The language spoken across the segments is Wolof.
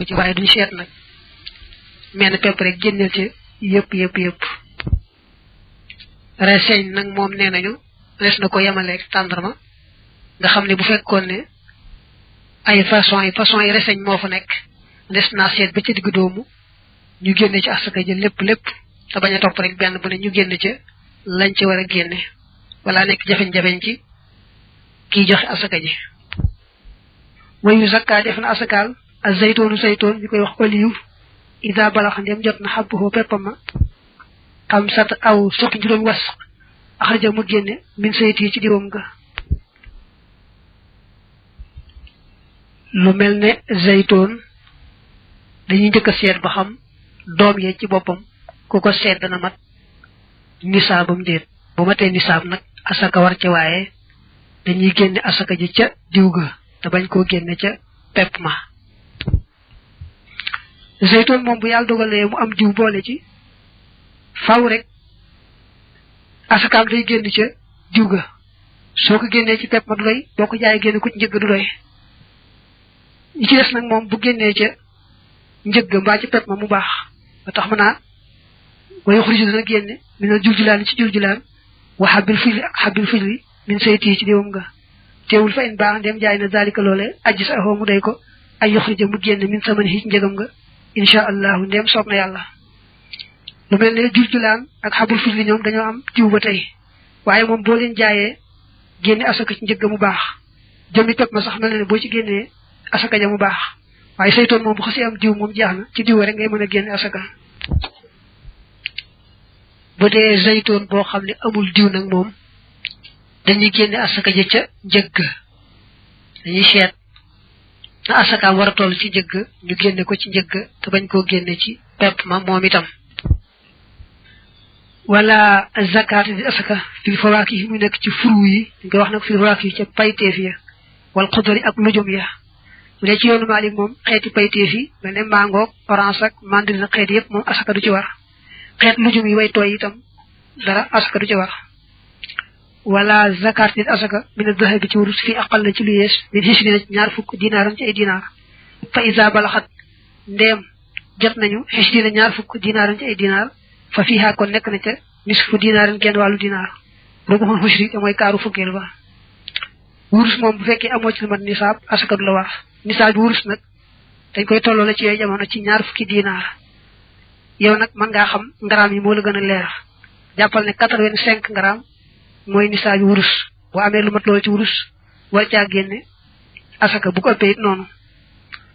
ci waaye duñ seet nag menn pepp rek génneel ci yëpp reseñ nag moom nee nañu des na ko yemaleeg tàndarma nga xam ne bu fekkoon ne ay façon yi reseñ moo fa nekk des naa seet ba ca digg doomu ñu génne ci asaka ji lépp te bañ a topp rek benn bu ne ñu génne ca lañ ci war a génne wala nekk jafeñ-jafeñ ci kiy joxe asaka ji wayu zakka def na asakaal ak zaytoonu zaytoon ñu koy wax olive ida balax ndem jot na xabbuhoo peppam ma xam sat aw sukki juróom was axraja mu génne min sayti ci diwam ga lu mel ne zaytoon dañuy njëkk a seet ba xam doom yee ci boppam ku ko seet dana mat nisaabam déet bu matee nisaab nag asaka war ca waaye dañuy génne asaka ji ca diw ga te bañ koo génne ca pepp ma zeytoon moom bu yàlla dogalee mu am diw boole ci faw rek asakaam day génn ca diw ga soo ko génnee ci pepp ma du doy boo ko jaayee génne ko ci njëgg du doy ñi ci des nag moom bu génnee ca njëgg mbaa ci pepp ma mu baax ba tax mën naa way xurisi dana génne mi na juljulaan ci juljulaan wa xabil fujli ak xabil fujli min sayti ci diwam nga teewul fa in baax ndem jaay na zalika loole ajji sa axoo mu day ko ay yoxrija mu génne min saman ci njëgam nga insha allahu ndem soob na yàlla lu mel ne juljulaan ak xabil fujli ñoom dañoo am diw ba tey waaye moom boo leen jaayee génne asaka ci njëgg mu baax jëmmi pepp ma sax mel na ne boo ci génnee asaka ja mu baax waaye saytoon moom bu xasee am diw moom jeex na ci diw rek ngay mën a génne asaka bu dee zaytoon boo xam ne amul diw nag moom dañuy génne asaka ja ca njëgg dañuy seet na asakaam war a toll ci njëgg ñu génne ko ci njëgg te bañ koo génne ci pepp ma moom itam wala zakat di asaka fil fawaaki yi mu nekk ci furu yi dañ koy wax nag fil fawaaki yi ca payteef ya wal xudari ak lujum ya bu dee ci yoonu Maalik moom xeeti payteef yi mel ne mangoog orange ak mandarine xeet yëpp moom asaka du ci war xeet lujum yi way tooy itam dara asaka du ci war wala zakat nit asaka mina dahabi bi ci wurus fii aqal na ci lu yees min xisrina ci ñaar fukk dinaaram ci ay dinaar fa isa balaxat ndeem jot nañu xisrina ñaar fukk dinaaram ci ay dinaar fa fiihaa kon nekk na ca nisfu dinaaran genn wàllu dinaar boo ko xoon xusri te mooy kaaru fukkeel ba wurus moom bu fekkee amoo ci lu mat nisaab asaka du la war nisaab bi wurus nag dañ koy tolloo la ci yooyu jamono ci ñaar fukki dinaar yow nag mën ngaa xam ngaraam yi moo la gën a leer jàppal ne 85 ngaraam mooy nisaabi wurus boo amee lu mat loolu ci wurus war caa génne asaka bu ko ëppee it noonu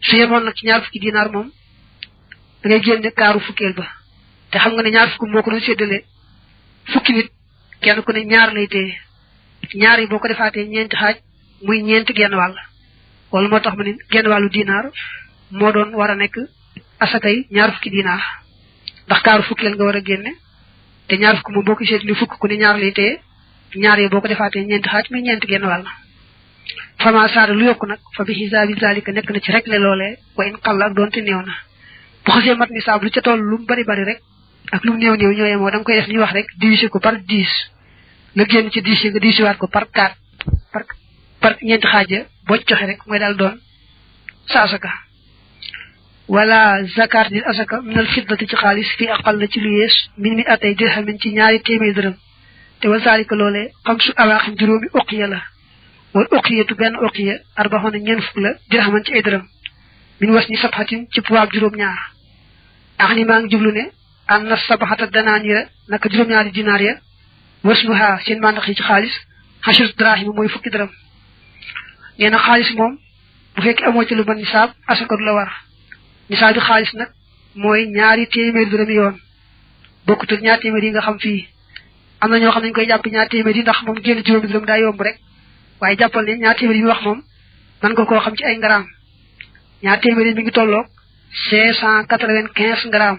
su yemoon nag ci ñaar fukki dinaar moom da ngay génne kaaru fukkeel ba te xam nga ne ñaar fukk moo ko doon séddale fukki nit kenn ku ne ñaar lay téye ñaar yi boo ko defaatee ñeenti xaaj muy ñeenti genn wàll wala moo tax ma ne genn wàllu dinaar moo doon war a nekk asaka yi ñaar fukki dinaar ndax kaaru fukkeel nga war a génne te ñaar fukk moom boo ko séddale fukk ku ne ñaar lay téye ñaar yi boo ko defaatee ñeenti xaaj muy ñeenti genn wàll fama saada lu yokku nag fa bi xisaabi zalika nekk na ci rek le loolee wa in xalla ak doonte néew na bu xasee mat nisaab lu ca toll lu mu bari rek ak lu mu néew ñoo yemoo da nga koy def ñuy wax rek diviser ko par 10 nga génn ci 10 nga diviser ko par 4 par ñeenti xaaja boo ci joxe rek mooy daal doon sa asaka wala zakat di asaka minal fiddati ci xaalis fii aqal na ci lu yees min mi atay dirhamin ci ñaari téeméer dërëm te wa zalika loolee xam su awaaxin juróomi uqiya la wal uqiyatu benn uqiya arbaxoona ñeen fukk la dirhaman ci ay dërëm min was ni sabxatin ci puwaab juróom ñaar ax ni maa ngi jublu ne an na sabaxata danaanira naka juróom-ñaari dinaar ya wasnuha seen mandax yi ci xaalis xasir drahima mooy fukki dërëm nee na xaalis moom bu fekkee amoo ci lu mën nisaab asaka du la war nisaab bi xaalis nag mooy ñaari téeméeri dërëm yoon bokkut ak ñaar téeméer yi nga xam fii am na ñoo xam ne ñu koy jàpp ñaar téeméer yi ndax moom génn juróomi dërëm daa yomb rek waaye jàppal ne ñaar téeméer yi wax moom man nga koo xam ci ay ngaraam ñaar téeméer yi mi ngi tolloog 595 ngaraam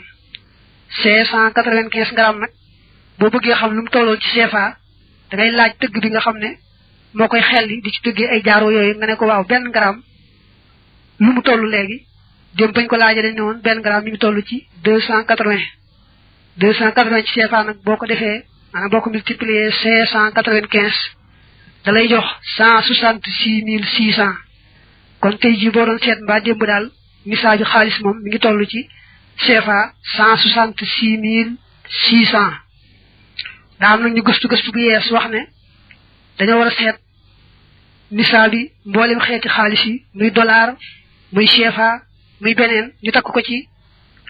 595 ngaraam nag boo bëggee xam lu mu tolloo ci CFA da ngay laaj tëgg bi nga xam ne moo koy xelli di ci tëggee ay jaaro yooyu nga ne ko waaw benn ngaraam lu mu toll léegi dem bañ ko laajee dañ ne woon benn ngaraam mi ngi toll ci 280 280 ci CFA nag boo ko defee maanaam boo ko multiplier 595 da lay jox 166600 kon tey jii boo doon seet mbaa démb daal nisaabi xaalis moom mi ngi toll ci CFA 166,600 daa am nag ñu gëstu bu yees wax ne dañoo war a seet nisaabi mboolem xeeti xaalis yi muy dollar muy CFA muy beneen ñu takk ko ci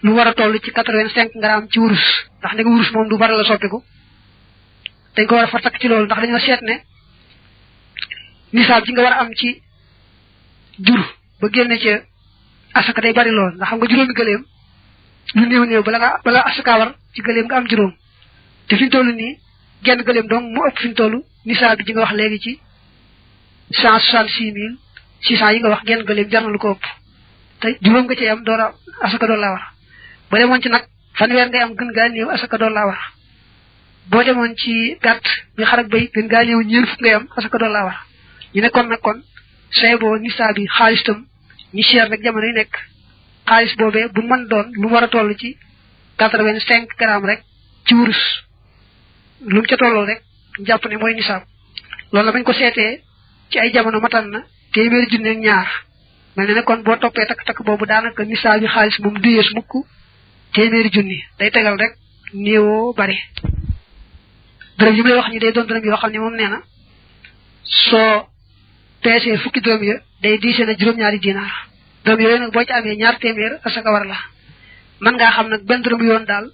lu war a toll ci 85 grammes ci wurus ndax ne wurus moom du bari la soppiku dañ ko war a fa takk ci loolu ndax dañoo seet ne nisaab ji nga war a am ci jur ba génne ci asaka day bari lool ndax xam nga juróomi gëléem lu néew bala asaka war ci gëléem nga am juróom te fi ñu toll nii genn gëléem donc mu ëpp fi ñu toll nisaab bi ji nga wax léegi ci 166,600 yi nga wax genn gëléem jar na lu ko ëpp te juróom nga ci am door a asaka door laa war boo demoon ci nag fanweer ngay am gën gaa néew asaka door laa war boo demoon ci gàtt mi xar ak béy gën gaa néew ñeent fukk ngay am asaka door laa war ñu ne kon nag kon say boo nisaab bi xaalis tam ñi cher rek jamono yi nekk xaalis boobee bu mën doon lu war a toll ci 85 grammes rek ci wurus lu mu ca tolloo rek jàpp ne mooy nisaab loolu la bañ ko seetee ci ay jamono matan na téeméeri junne ak ñaar mel ne kon boo toppee takk-takk boobu daanaka nisaab bi xaalis moom du yees mukk téeméeri junni day tegal rek néewoo bari dërëm yi may wax ñi day doon dërëm yoo xam ne moom nee na soo peesee fukki dërëm ya day diisee na juróom-ñaari dinaar dërëm yooyu nag boo ci amee ñaar téeméer asaka war la mën ngaa xam nag benn dërëm yoon daal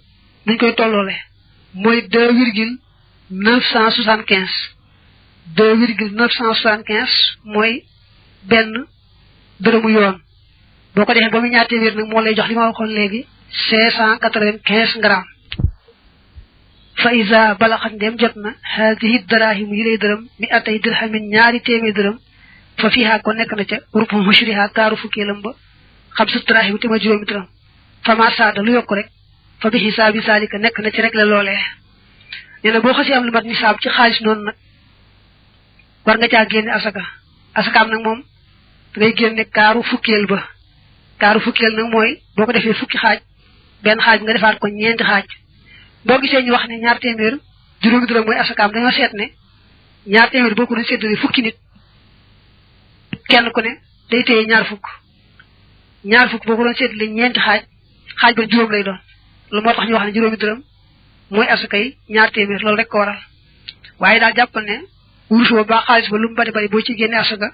nuñ koy tolloole mooy 2,975 2,975 mooy benn dërëmu yoon boo ko defee ba mu ñaar téeméer nag moo lay jox li ma waxoon léegi 595 grammes fa isa balaxat ndem jot na haadihi darahim yi lay dërëm mi atay dirhamin ñaari téeméer dërëm fa fiihaa ko nekk na ca rubhu mushriha kaaru fukkeelam ba xam su darahim te ma juróomi dërëm fa ma saada lu yokk rek fa bi xisaabi saalika nekk na ci rek la loolee nee na boo xasee am lu mat nisaab ci xaalis noonu nag war nga caa génne asakaam nag moom dangay génne kaaru fukkeel ba kaaru fukkeel nag mooy boo ko defee fukki xaaj benn xaaj nga defaat ko ñeenti xaaj boo gisee ñu wax ne ñaar téeméer juróomi dërëm mooy asakaam dañoo seet ne ñaar téeméer boo ko doon séddale fukki nit kenn ku ne day téye ñaar fukk boo ko doon séddale ñeenti xaaj ba juróom lay doon lu moo tax ñu wax ne juróomi dërëm mooy asakay ñaar téeméer loolu rek ko waral waaye daal jàppal ne wurus ba ba xaalis ba lu mu bari bari boo ci génne asaka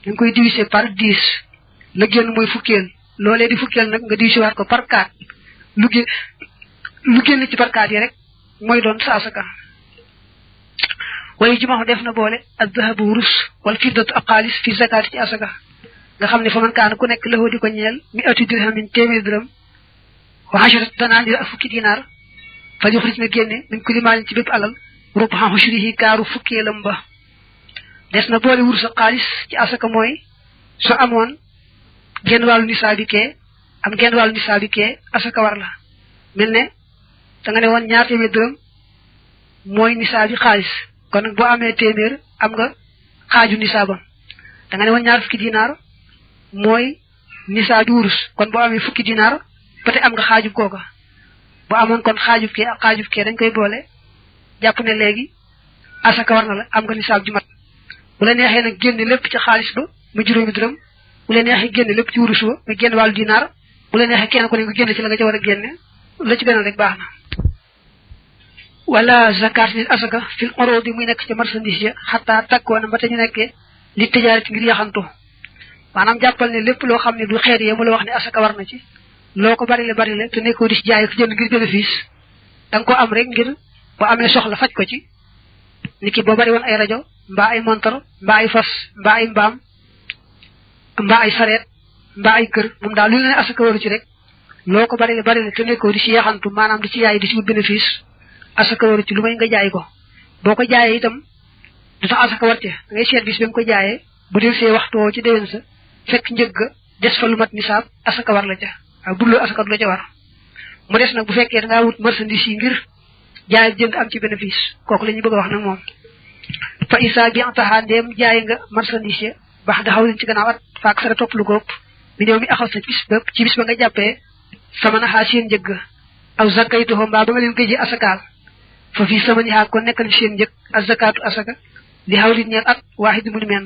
da nga koy diviser par 10 la génn mooy fukkeel loolee di fukkeel nag nga diviser waat ko par 4 lu génn ci par 4 yi rek mooy doon sa asaka waaye ji ma def na boole ak dahabu wurus wala fiddatu ak xaalis fi zakaati ci asaka nga xam ne fa man kaana ku nekk lëxoo di ko ñeel mi atu dirhamin téeméer dërëm wa asharat danaa ak fukki dinaar fa yuxrij na génne min kulli maalin ci bépp alal rubha ushrihi kaaru fukkeelam ba des na boole wurus ak xaalis ci asaka mooy so amoon genn wàllu nisaabi kee am genn wàllu nisaabi kee asaka war la mel ne da nga ne woon ñaar téeméer dërëm mooy nisaabi xaalis kon nag boo amee téeméer am nga xaaju nisaabam da nga ne woon ñaar fukki dinaar mooy nisaabi wurus kon boo amee fukki dinaar peut-être am nga xaajub kooka boo amoon kon xaajub kee ak xaajub kee dañ koy boole jàpp ne léegi asaka war na la am nga nisaab ju mat bu la neexee nag génne lépp ci xaalis ba mu juróomi dërëm bu la neexee génne lépp ci wurus ba mu génn wàllu dinaar bu la neexee kenn ko ne nga génne ci la nga ca war a génne la ci gënal rek baax na wala zakat nit asaka fil urudi muy nekk ci marchandise ya xataa takkoona ba te ñu nekkee li tijaarati ngir yaxantu maanaam jàppal ne lépp loo xam ne du xeet yee mu la wax ne asaka war na ci loo ko bari la te nekkoo di ci jaay ko jënd ngir bénéfice da nga ko am rek ngir boo amee soxla faj ko ci niki boo bari woon ay rajo mbaa ay montar mbaa ay fas mbaa ay mbaam mbaa ay sareet mbaa ay kër moom daal lu leen asaka waru ci rek loo ko bari la te nekkoo di ci yaxantu maanaam di ci yaay di ci wut bénéfice asaka waru ci lu may nga jaay ko boo ko jaayee itam du tax asaka war ci da ngay seet bis ba nga ko jaayee bu del see waxtu woo ci déwén sa fekk njëg ga des fa lu mat nisaab asaka war la ca waaw bu dul asaka du la ca war mu des nag bu fekkee da ngaa wut marchandise yi ngir jaay ak jënd am ci bénéfice kooku la ñu bëgg a wax nag moom fa isa bi antaxaa ndeem jaay nga marchandise baax da xaw leen ci gannaaw at faak sara topp lu ko ëpp mi néew mi axaw sa ci bis ba nga jàppee sama naxaa seen njëgg aw zakaytuho mbaa ba nga leen gëjee asakaal fa fii sama nihaa kon nekkal seen njëg ak zakatu asaka li xaw li ñeel at waaxid mu ni men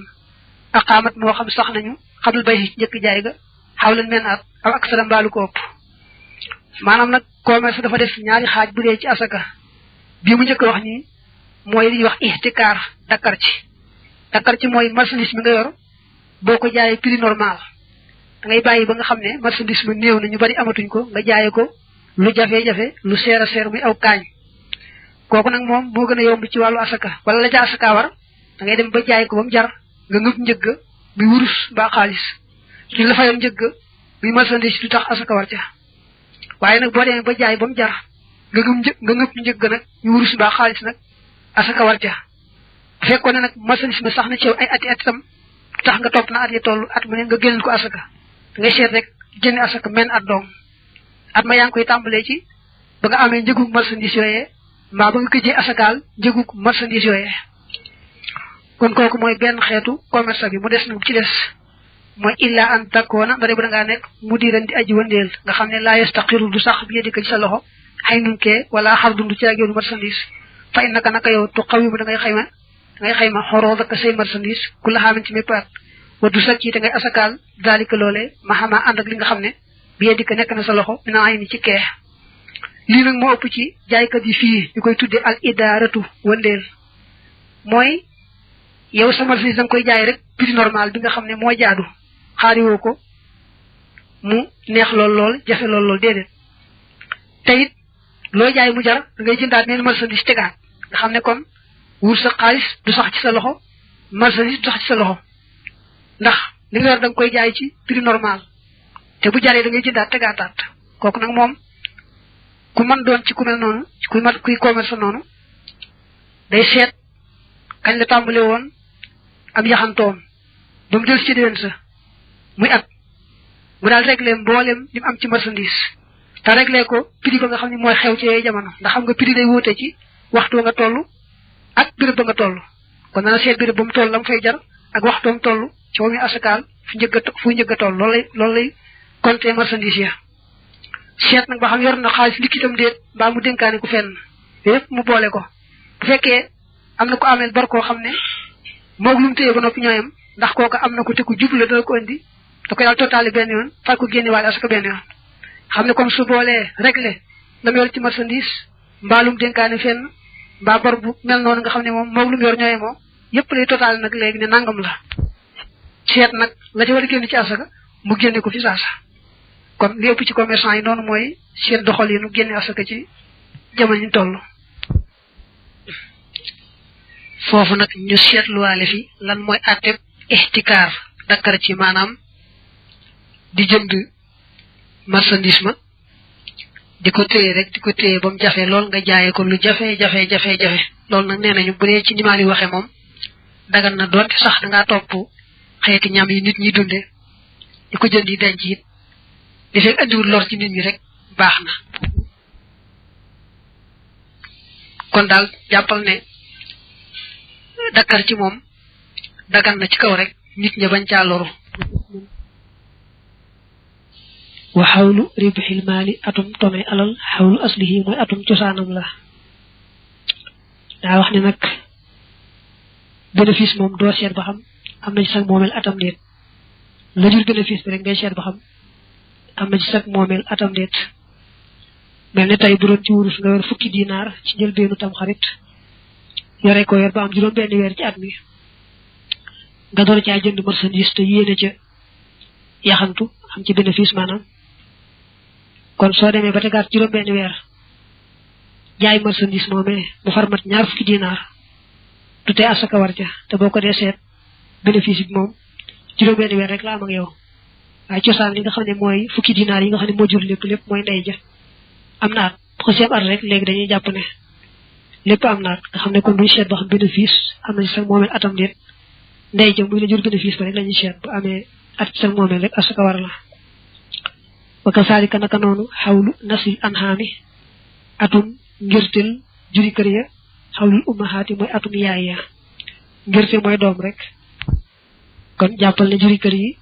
aqaamat moo xam sax nañu xamul bay ci njëkk jaay ga xawlan men at aw aksara mbaalu ko ëpp maanaam nag commerce dafa def ñaari xaaj bu dee ci asaka bii mu njëkk wax nii mooy li ñuy wax ihtikaar dakkar ci mooy marchandise mi nga yor boo ko jaayee prix normal da ngay bàyyi ba nga xam ne marchandise ma néew na ñu bari amatuñ ko nga jaayee ko lu jafe-jafe lu seer a seer muy aw kaañ kooku nag moom moo gën a yomb ci wàllu asaka wala la ca asaka war da ngay dem ba jaay ko ba mu jar nga ngëp njëgg muy wurus mbaa xaalis li la fayoon njëgg muy marchandise du tax asaka war ca waaye nag boo demee ba jaay ba mu jar nga ngëp njëgg nag ñu wurus mbaa xaalis nag asaka war ca bu fekkoon ne nag marchandise ma sax na ci ay ati tam tax nga topp na at yi toll at mu ne nga génneel ko asaka da ngay seet rek jënd asaka men at doom at ma yaa ngi koy tàmbalee ci ba nga amee njëgug marchandise yooyee mbaa ba nga këjee asakaal njëgug marchandise yooyee kon kooku mooy benn xeetu commerce bi mu des nag ci des mooy illa an takkoona ndare bu da ngaa nekk mu diran di aji wëndeel nga xam ne laa yastaqiru du sax bi yedika ci sa loxo xay nunkee wala xar dundu ci ak yoonu marchandise fa innaka naka yow tu xaw yi mu da ngay xayma xoroo daka say marchandise ku la xaaman ci mépp at wa du sakki te ngay asakaal daalika loolee ma xamaa ànd ak li nga xam ne bi yedika nekk na sa loxo mina ay ni ci kee lii nag moo ëpp ci jaaykat yi fii ñu koy tuddee al idaaratu wëndeel mooy yow sa marchandise da nga koy jaay rek prix normal bi nga xam ne moo jaadu xaariwoo ko mu neex lool jafe lool déedéet te it loo jaay mu jar da ngay jëndaat neen marchandise tegaat nga xam ne kon wur sa xaalis du sax ci sa loxo marchandise du sax ci sa loxo ndax li nga yor da nga koy jaay ci prix normal te bu jaree da ngay jëndaat tegaataat kooku nag moom ku mën doon ci ku mel noonu kuy commerce noonu day seet kañ la tàmbale woon am yaxantoom ba mu jël ci déwén sa muy at mu daal réglé mboolem li mu am ci marchandise te réglé ko prix ba nga xam ne mooy xew ci yooyu jamono ndax xam nga prix day wuute ci waxtu nga toll ak béréb ba nga toll kon dana seet béréb ba mu toll la mu fay jar ak waxtoom toll ci wa muy asakaal fu njëgg a toll loolu lay compter marchandise ya seet nag ba xam yor na xaalis likkitam déet mbaa mu dénkaane ko fenn yépp mu boole ko bu fekkee am na ko ameel bar koo xam ne moog lu mu téye ba noppi ñooyam ndax kooku am na ko te ku jublu dana ko indi da koy daal totaali benn yoon far ko génne waale asaka benn yoon xam ne comme su boolee réglé la mu yor ci marchandise mbaa lu mu dénkaane fenn mbaa bor bu mel noonu nga xam ne moom moog lu mu yor ñooye moom yépp lay totaali nag léegi ne nangam la seet nag la ci war a génn ci asaka mu génne ko fi saasa kon li ëpp ci commerçant yi noonu mooy seet doxal yi nu génne asaka ci jamono ñu toll foofu nag ñu seetluwaale fi lan mooy atteb ihtikaar dakkar ci maanaam di jënd marchandise ma di ko téye ba mu jafe lool nga jaayee ko lu jafe loolu nag nee nañu bu dee ci nimaali waxe moom dagan na doonte sax dangaa topp xeeti ñam yi nit ñi dunde di ko jënd yi denc it di fekk andiwul lor ci nit ñi rek baax na kon daal jàppal ne dakkar ci moom dagan na ci kaw rek nit ña bañ caa loru wa xawlu ribxil maali atum tome alal xawlu aslihi mooy atum cosaanam la daa wax ne nag bénéfice moom doo seet ba xam am na ci sag moomeel atam déet la jur bénéfice bi rek ngay seet ba xam am na ci sag moomeel atam déet mel ne tey bu doon ci wurus nga yor fukki dinaar ci njëlbeenu tam xarit yore ko yor ba am juróom benn weer ci at mi nga door caa jënd marchandise te yéene ca yaxantu am ci bénéfice maanaam kon soo demee ba tegaat juróom benn weer jaay marchandise moomee mu far mat ñaar fukki dinaar du tee asaka war ca te boo ko dee seet bénéfice bi moom juróom benn weer rek la am ak yow waaye cosaan li nga xam ne mooy fukki dinaar yi nga xam ne moo jur lépp mooy ndey ja am na at ko seeb at rek léegi dañuy jàpp ne lépp am na at nga xam ne kon duñ seet ba xam bénéfice am na ci sax moomeel atam déet ndey ja muy la jur bénéfice ba rek la ñuy seet bu amee at sax moomeel rek asaka war la wa kasaalika naka noonu xawlu nasil anhaami atum ngirtil juri kër ya xawlul ummahaati mooy atum yaay ya ngirte mooy doom rek kon jàppal ne juri kër yi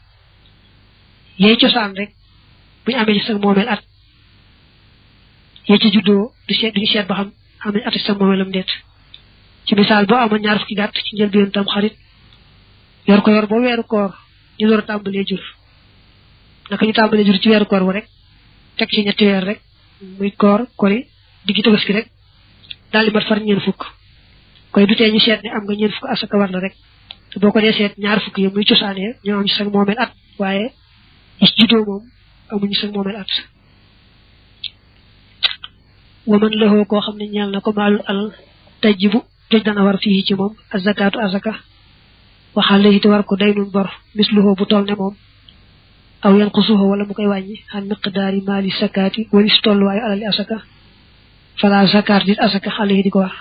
yey cosaan rek buñu amee ci sax moomeel at yee ci juddoo duñu seet ba xam am nañ at ci sax moomeelam déet ci misaal boo amoon ñaar fukki gàtt ci njëlbéen tam xarit yor ko yor ba weeru koor ñu door a tàmbalee jur naka ñu tàmbalee jur ci weeru koor bu rek teg ci ñetti weer rek muy koor kori diggi tabaski rek daal di mat far ñeen fukk koy du tee ñu seet ne am nga ñeen fukk asaka war la rek te boo ko dee seet ñaar fukk yi muy cosaanee ñoo am ci sag moomeel at waaye is juddoo moom amuñu sag moomeel at waman laxoo koo xam ne ñeel na ko maalul alal tajjibu joj dana war fii ci moom azakaatu azaka waxal léegi te war ko day nun bor misluhoo bu toll ne moom aw yanqusuhu wala mu koy wàññi xan miqdaari maali sakaati wala si tolluwaayu alali asaka fala zakaat dit asaka xale yi di ko war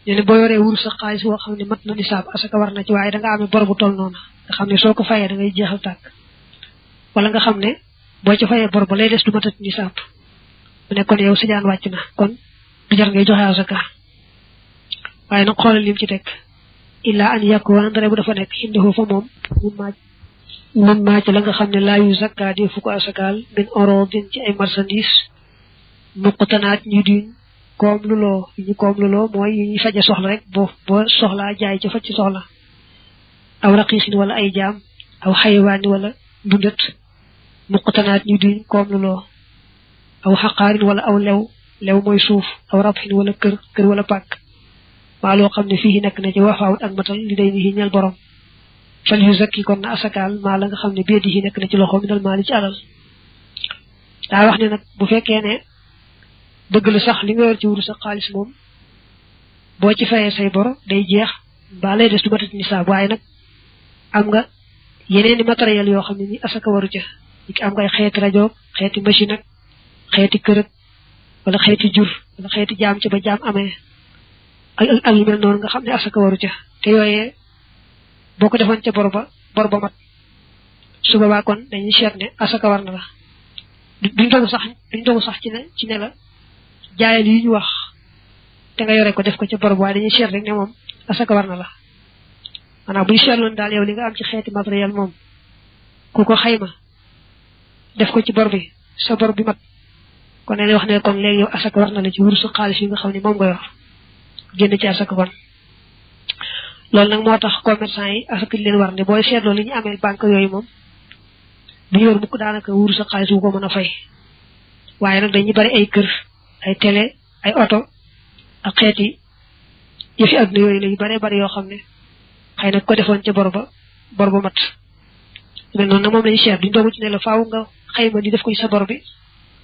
ñu ne boo yoree wuru sa xaalis boo xam ne mat na nisaab asaka war na ci waaye da nga amee bor bu toll noonu nga xam ne soo ko fayee da ngay jeexal tàkk wala nga xam ne boo ci fayee bor ba lay des du matat nisaab mu ne kon yow sa jaan wàcc na kon du jar ngay joxe asaka waaye nag xoolal lim ci teg illaa an yakuna ndare bu dafa nekk indahu fa moom mun maa ci la nga xam ne laayu zakka di fu ko asakaal min orodin ci ay marchandise muqtanaat ñu duñ koom luloo yi ñu koom luloo mooy yi ñuy faje soxla rek boo soxlaa jaay ci faj ci soxla aw raqiiqin wala ay jaam aw xayawaani wala dundat muqtanaat ñu duñ koom luloo aw xaqaarin wala aw lew mooy suuf aw rabxin wala kër wala pàkk maa loo xam ne fii nekk na ci wafaawut ak matal li day ni ñal borom fal yu zakki kon na asakaal maa la nga xam ne bii di nekk na ci loxo mi dal maa li ci alal daa wax ne nag bu fekkee ne dëgg la sax li nga yor ci wuru sa xaalis moom boo ci fayee say bor day jeex mbaa lay des du matat nisaab waaye nag am nga yeneen i matériel yoo xam ne ni asaka waru ca ki am nga ay xeeti rajo xeeti machine ak xeeti kër wala xeeti jur wala xeeti jaam ca ba jaam amee ak yu mel noonu nga xam ne asaka waru ca te yooyee boo ko defoon ca bor ba mat su boobaa kon dañuy seet ne asaka war na la duñ dogu sax ci ne la jaayal yi ñu wax te nga yore ko def ko ca bor ba waaye dañuy seet rek ne moom asaka war na la maanaam bu ñu seetloon daal yow li nga am ci xeeti matériel moom ku ko xayma def ko ci bor bi sa bor bi mat kon ne wax ne kon léegi yow asaka war na la ci wursu xaalis yi nga xam ne moom nga yor génn ci asaka kon loolu nag moo tax commerçant yi asaka li leen war ne booy seetloo li ñu amee banque yooyu moom bu ñu yor mukk daanaka wuru sa xaalis bu ko mën a fay waaye nag dañuy bari ay kër ay télé ay oto ak xeeti yëfi àdduna yooyu la yu baree bari yoo xam ne xëy na ko defoon ca bor ba mat mel noonu nag moom lañu seet duñ doogu ci ne la faaw nga xayma di def ko ci sa bor bi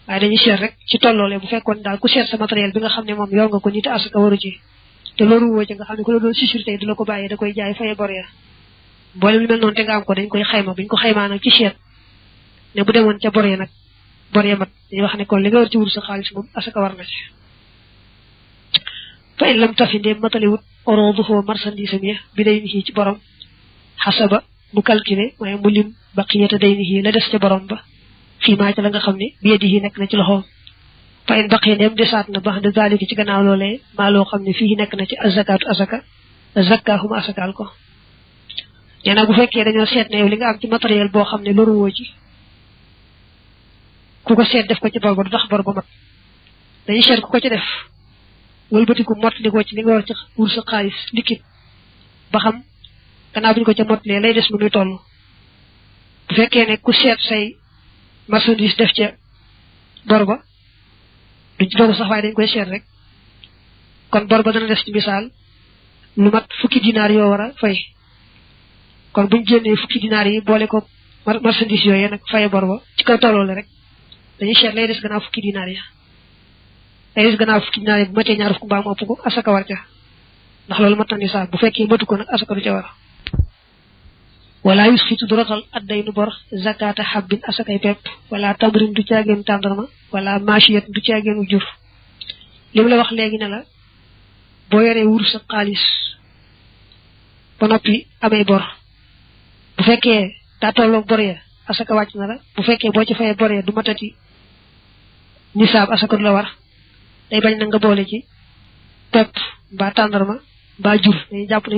waaye dañuy seet rek ci tolloole bu fekkoon daal ku seet sa matériel bi nga xam ne moom yor nga ko ni te asaka waru ci te loolu woo ci nga xam ne ku la doon sécurité du la ko bàyyee da koy jaay faye bor ya mboolem lu mel noonu te nga am ko dañ koy xayma buñ ko xaymaa nag ci seet ne bu demoon ca bor ya mat dañuy wax ne kon li nga war ci wur sa xaalis moom asaka war na ci fa in lam tafi ndéem mataliwut oroduhoo marchandise mi bi day ni ci borom xasaba mu calculé waaye mu lim baqiyata day ni la des ca borom ba fii maa ca la nga xam ne bi yadi nekk na ci loxoom fa in baqiya ndéem desaat na bax de zalika ci gannaaw loolee maa loo xam ne fii nekk na ci azakaatu asaka zakkaahuma asakaal ko nee na bu fekkee dañoo seet ne yow li nga am ci matériel boo xam ne loru woo ci ku ko seet def ko ci bor ba du tax bor ba mat dañuy seet ku ko ci def wëlbatiku mottali ko ci li nga war ci wur sa xaalis liquide ba xam gannaaw bi ñu ko ca mottalee lay des mu muy toll bu fekkee ne ku seet say marchandise def ca bor ba duñ ci dogu sax waaye dañ koy seet rek kon bor ba dana des ci misaal lu mat fukki dinaar yoo war a fay kon buñ génnee fukki dinaar yi boole ko marchandise yooyu nag faye bor ba ci kaw tolloole rek dañuy seet lay des gannaaw fukki dinaar yi lay des gannaaw fukki dinaar yi bu matee ñaar fukk mbaa mu ëpp ko asaka war ca ndax loolu mat na nisaab bu fekkee matu ko nag asaka du ca war wala yusxitu du rotal adday nu bor zakata xabbin asakay pepp wala tamrin du caagéenu tàndarma wala machiyat du caagéenu jur li mu la wax léegi ne la boo yoree wur sa xaalis ba noppi amee bor bu fekkee daa tolloog bor ya asaka wàcc na la bu fekkee boo ci fayee bor ya du matati nisaab asaka du la war day bañ na nga boole ci pepp mbaa tàndarma mbaa jur dañuy jàpp ne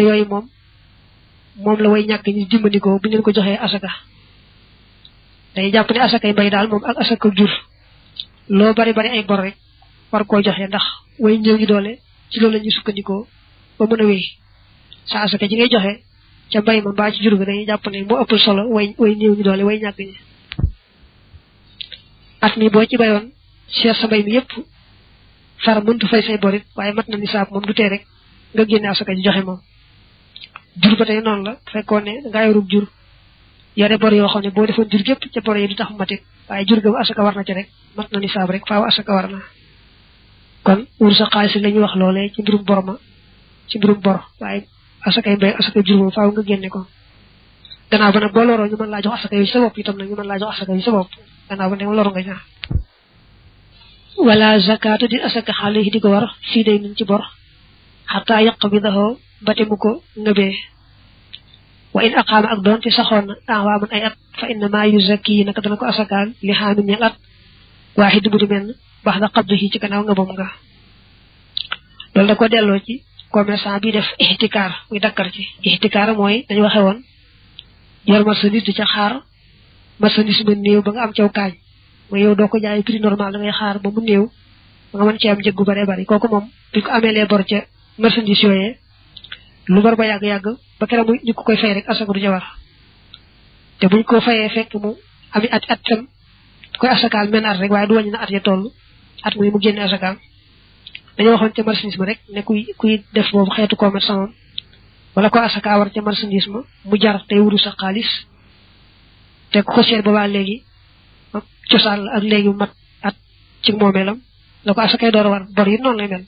yooyu moom la way ñàkk ñu dimbandikoo bu ñu leen ko joxee asaka day jàpp ne asakay mbay daal moom ak asaka jur loo bari bari ay bor rek war koo joxe ndax way ñëw ñu doole ci loolu la ñuy sukkandikoo ba mën a wéy sa asaka ji ngay joxe ca mbay ma mbaa ci jur ga dañuy jàpp ne moo ëppal solo way néew ñu doole way ñàkk ñi at mi boo ci bayoon seet sa mbay mi yépp far mëntu fay say borit waaye mat na nisaab moom du tee rek nga génne asaka ji joxe moom jur ba tey noonu la fekkoon ne nga yorub jur yore bor yoo xam ne boo defoon jur gépp ca bor yi du tax matit waaye jur ga asaka war na ci rek mat na nisaab rek faaw asaka war na kon wur sa xaalis la ñuy wax loolee ci mbirum bor ma ci mbirum bor waaye asakay mbay asakay jur moom faaw nga génne ko gannaaw ba nag boo loroo ñu mën laa jox asaka yi sa bopp itam nag ñu mën laa jox asaka yi sa bopp gannaaw ba ne loru nga ñaa wala zakatu di asaka xale yi di ko war fii day nuñ ci bor xataa yàq bi daxoo bate mu ko ngëbee wa in aqaama ak doon te saxoon na waa man ay at fa inna maa yuzakki naka dana ko asakaal li xaamin ñel at waaxid bu di menn baax da xabdu ci gannaaw nga bom nga loolu da ko delloo ci commerçant bi def ihtikaar muy dakkar ci ihtikaar mooy dañu waxe woon yor marchandise di ca xaar marchandise ba néew ba nga am caw kaañ mooy yow doo ko jaay prix normal da ngay xaar ba mu néew ba nga mën ci am njëg gu bare bari kooku moom bi ko amee lee bor ca marchandise yooyee lu bor ba yàgg-yàgg ba keroog mu ñu ko koy fay rek asaka du ca war te buñ ko fayee fekk mu ami at tam koy asakaal men at rek waaye du wàññi na at ya toll at muy mu génne asakaal dañoo waxoon ca marchandise ma rek ne kuy def boobu xeetu commerçant moom wala ko asaka war ca marchandise ma mu jar tey wuru sa xaalis te ku ko seet boobaa léegi cosaan la ak léegi mat at ci moomeelam la ko asakay door a war bor yi noonu lay mel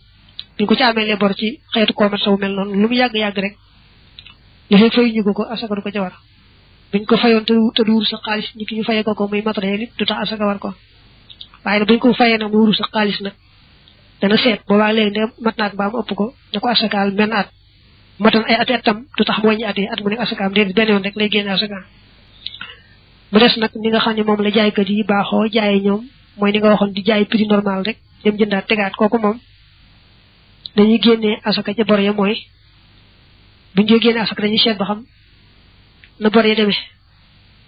buñ ko ci amee lee bor ci xeetu commerce wu mel noonu lu mu yàgg-yàgg rek li fekk fay ñu ko asaka du ko ca war buñ ko fayoon te du wuru sa xaalis ñi ki ñu fayee ko muy matériel it du tax asaka war ko waaye nag buñ ko fayee nag mu wuru sa xaalis nag dana seet boobaa léegi ndem mat naat mbaa mu ëpp ko ne ko asakaal menn at matan ay ati atam du tax mu wàññi at yi at mu ne asakaam déedéet benn yoon rek lay génne asaka mu des nag ni nga xam ne moom la jaaykat yi baaxoo jaayee ñoom mooy ni nga waxoon di jaay prix normal rek dem jëndaat tegaat kooku moom dañuy génnee asaka ca bor ya mooy buñ koy génnee asaka dañuy seet ba xam na bor ya demee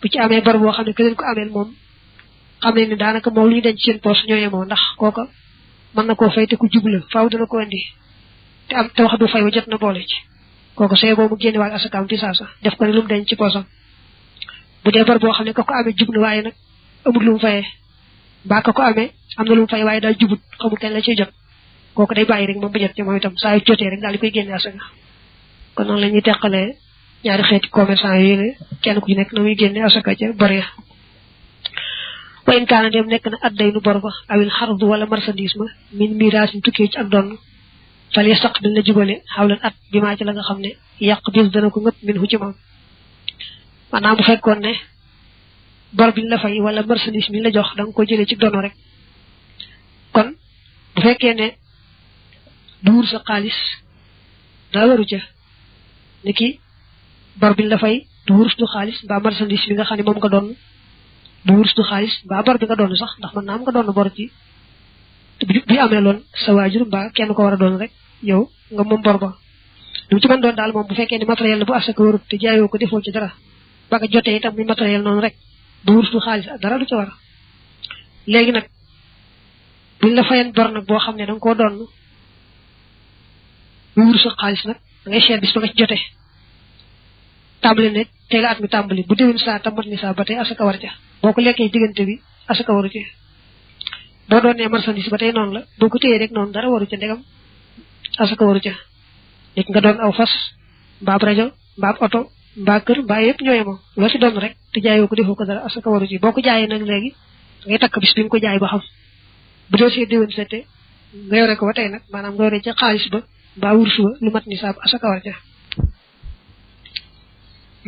bu ci amee bor boo xam ne keneen ko ameel moom xam ne ni daanaka moom lu ñu denc seen poche ñoo yemoo ndax kooka mën na koo fay te ku jubla faaw dana ko indi te wax du fay wa jot na boole ci kooku sooy boo mu génne waat asakaam ci saasa def ko ne lu mu denc ci poosam bu dee bor boo xam ne ka ko amee jub na waaye nag amul lu mu fayee mbaa ka ko amee am na lu mu fay waaye daal jubut xamul kenn la ciy jot kooku day bàyyi rek moom ba jot ci moom itam saa yu jotee rek daal di koy génne asaka kon noonu la ñuy teqalee ñaari xeeti commerçant yooyu kenn ku ci nekk na muy génne asaka ca bor ya wa in kaana dem nekk na adday nu bor ba awil xardu wala marchandise ma min miraasin tukkee ci ak doon fal yastaqbil na jubale xawlan at bi maa ci la nga xam ne yàq bis dana ko ngëpp min hu ci moom maanaam bu fekkoon ne bor biñ la fay wala marchandise mi la jox da nga ko jëlee ci dono rek kon bu fekkee ne du wur sa xaalis daa waru ca ni ki bor biñ la fay du wurus du xaalis mbaa marchandise mi nga xam ne moom nga doon du wurus du xaalis mbaa bor bi nga doon sax ndax man naam nga doon bor ci bi amee loon sa waajur mbaa kenn ko war a doon rek yow nga moom bor ba lu ci mën doon daal moom bu fekkee ne matériel la bu asaka warut te jaayoo ko defoo ci dara ba nga jotee itam muy matériel noonu rek du wurus du xaalis dara du ci war léegi nag buñ la fayen bor nag boo xam ne da nga koo doon muy wurus du xaalis nag da ngay seet bis ba nga ci jotee tàmbali ne tey la at mi tàmbali bu déwén saa tam mat ni saa ba tey asaka war ca boo ko lekkee diggante bi asaka waru ci boo doon nee marchandise ba tey noonu la boo ko téyee rek noonu dara waru ca ndegam asaka waru ca léegi nga doon aw fas mbaab rajo mbaab oto mbaa kër mbaa yëpp ñooye moom loo ci doon rek te jaayoo ko defoo ko dara asaka waru ci boo ko jaayee nag léegi ngay takk bis bi nga ko jaay ba xam bu dee see déwén seete nga yore ko ba tey nag maanaam nga yore ca xaalis ba mbaa wursu ba lu mat ni saab asaka war ca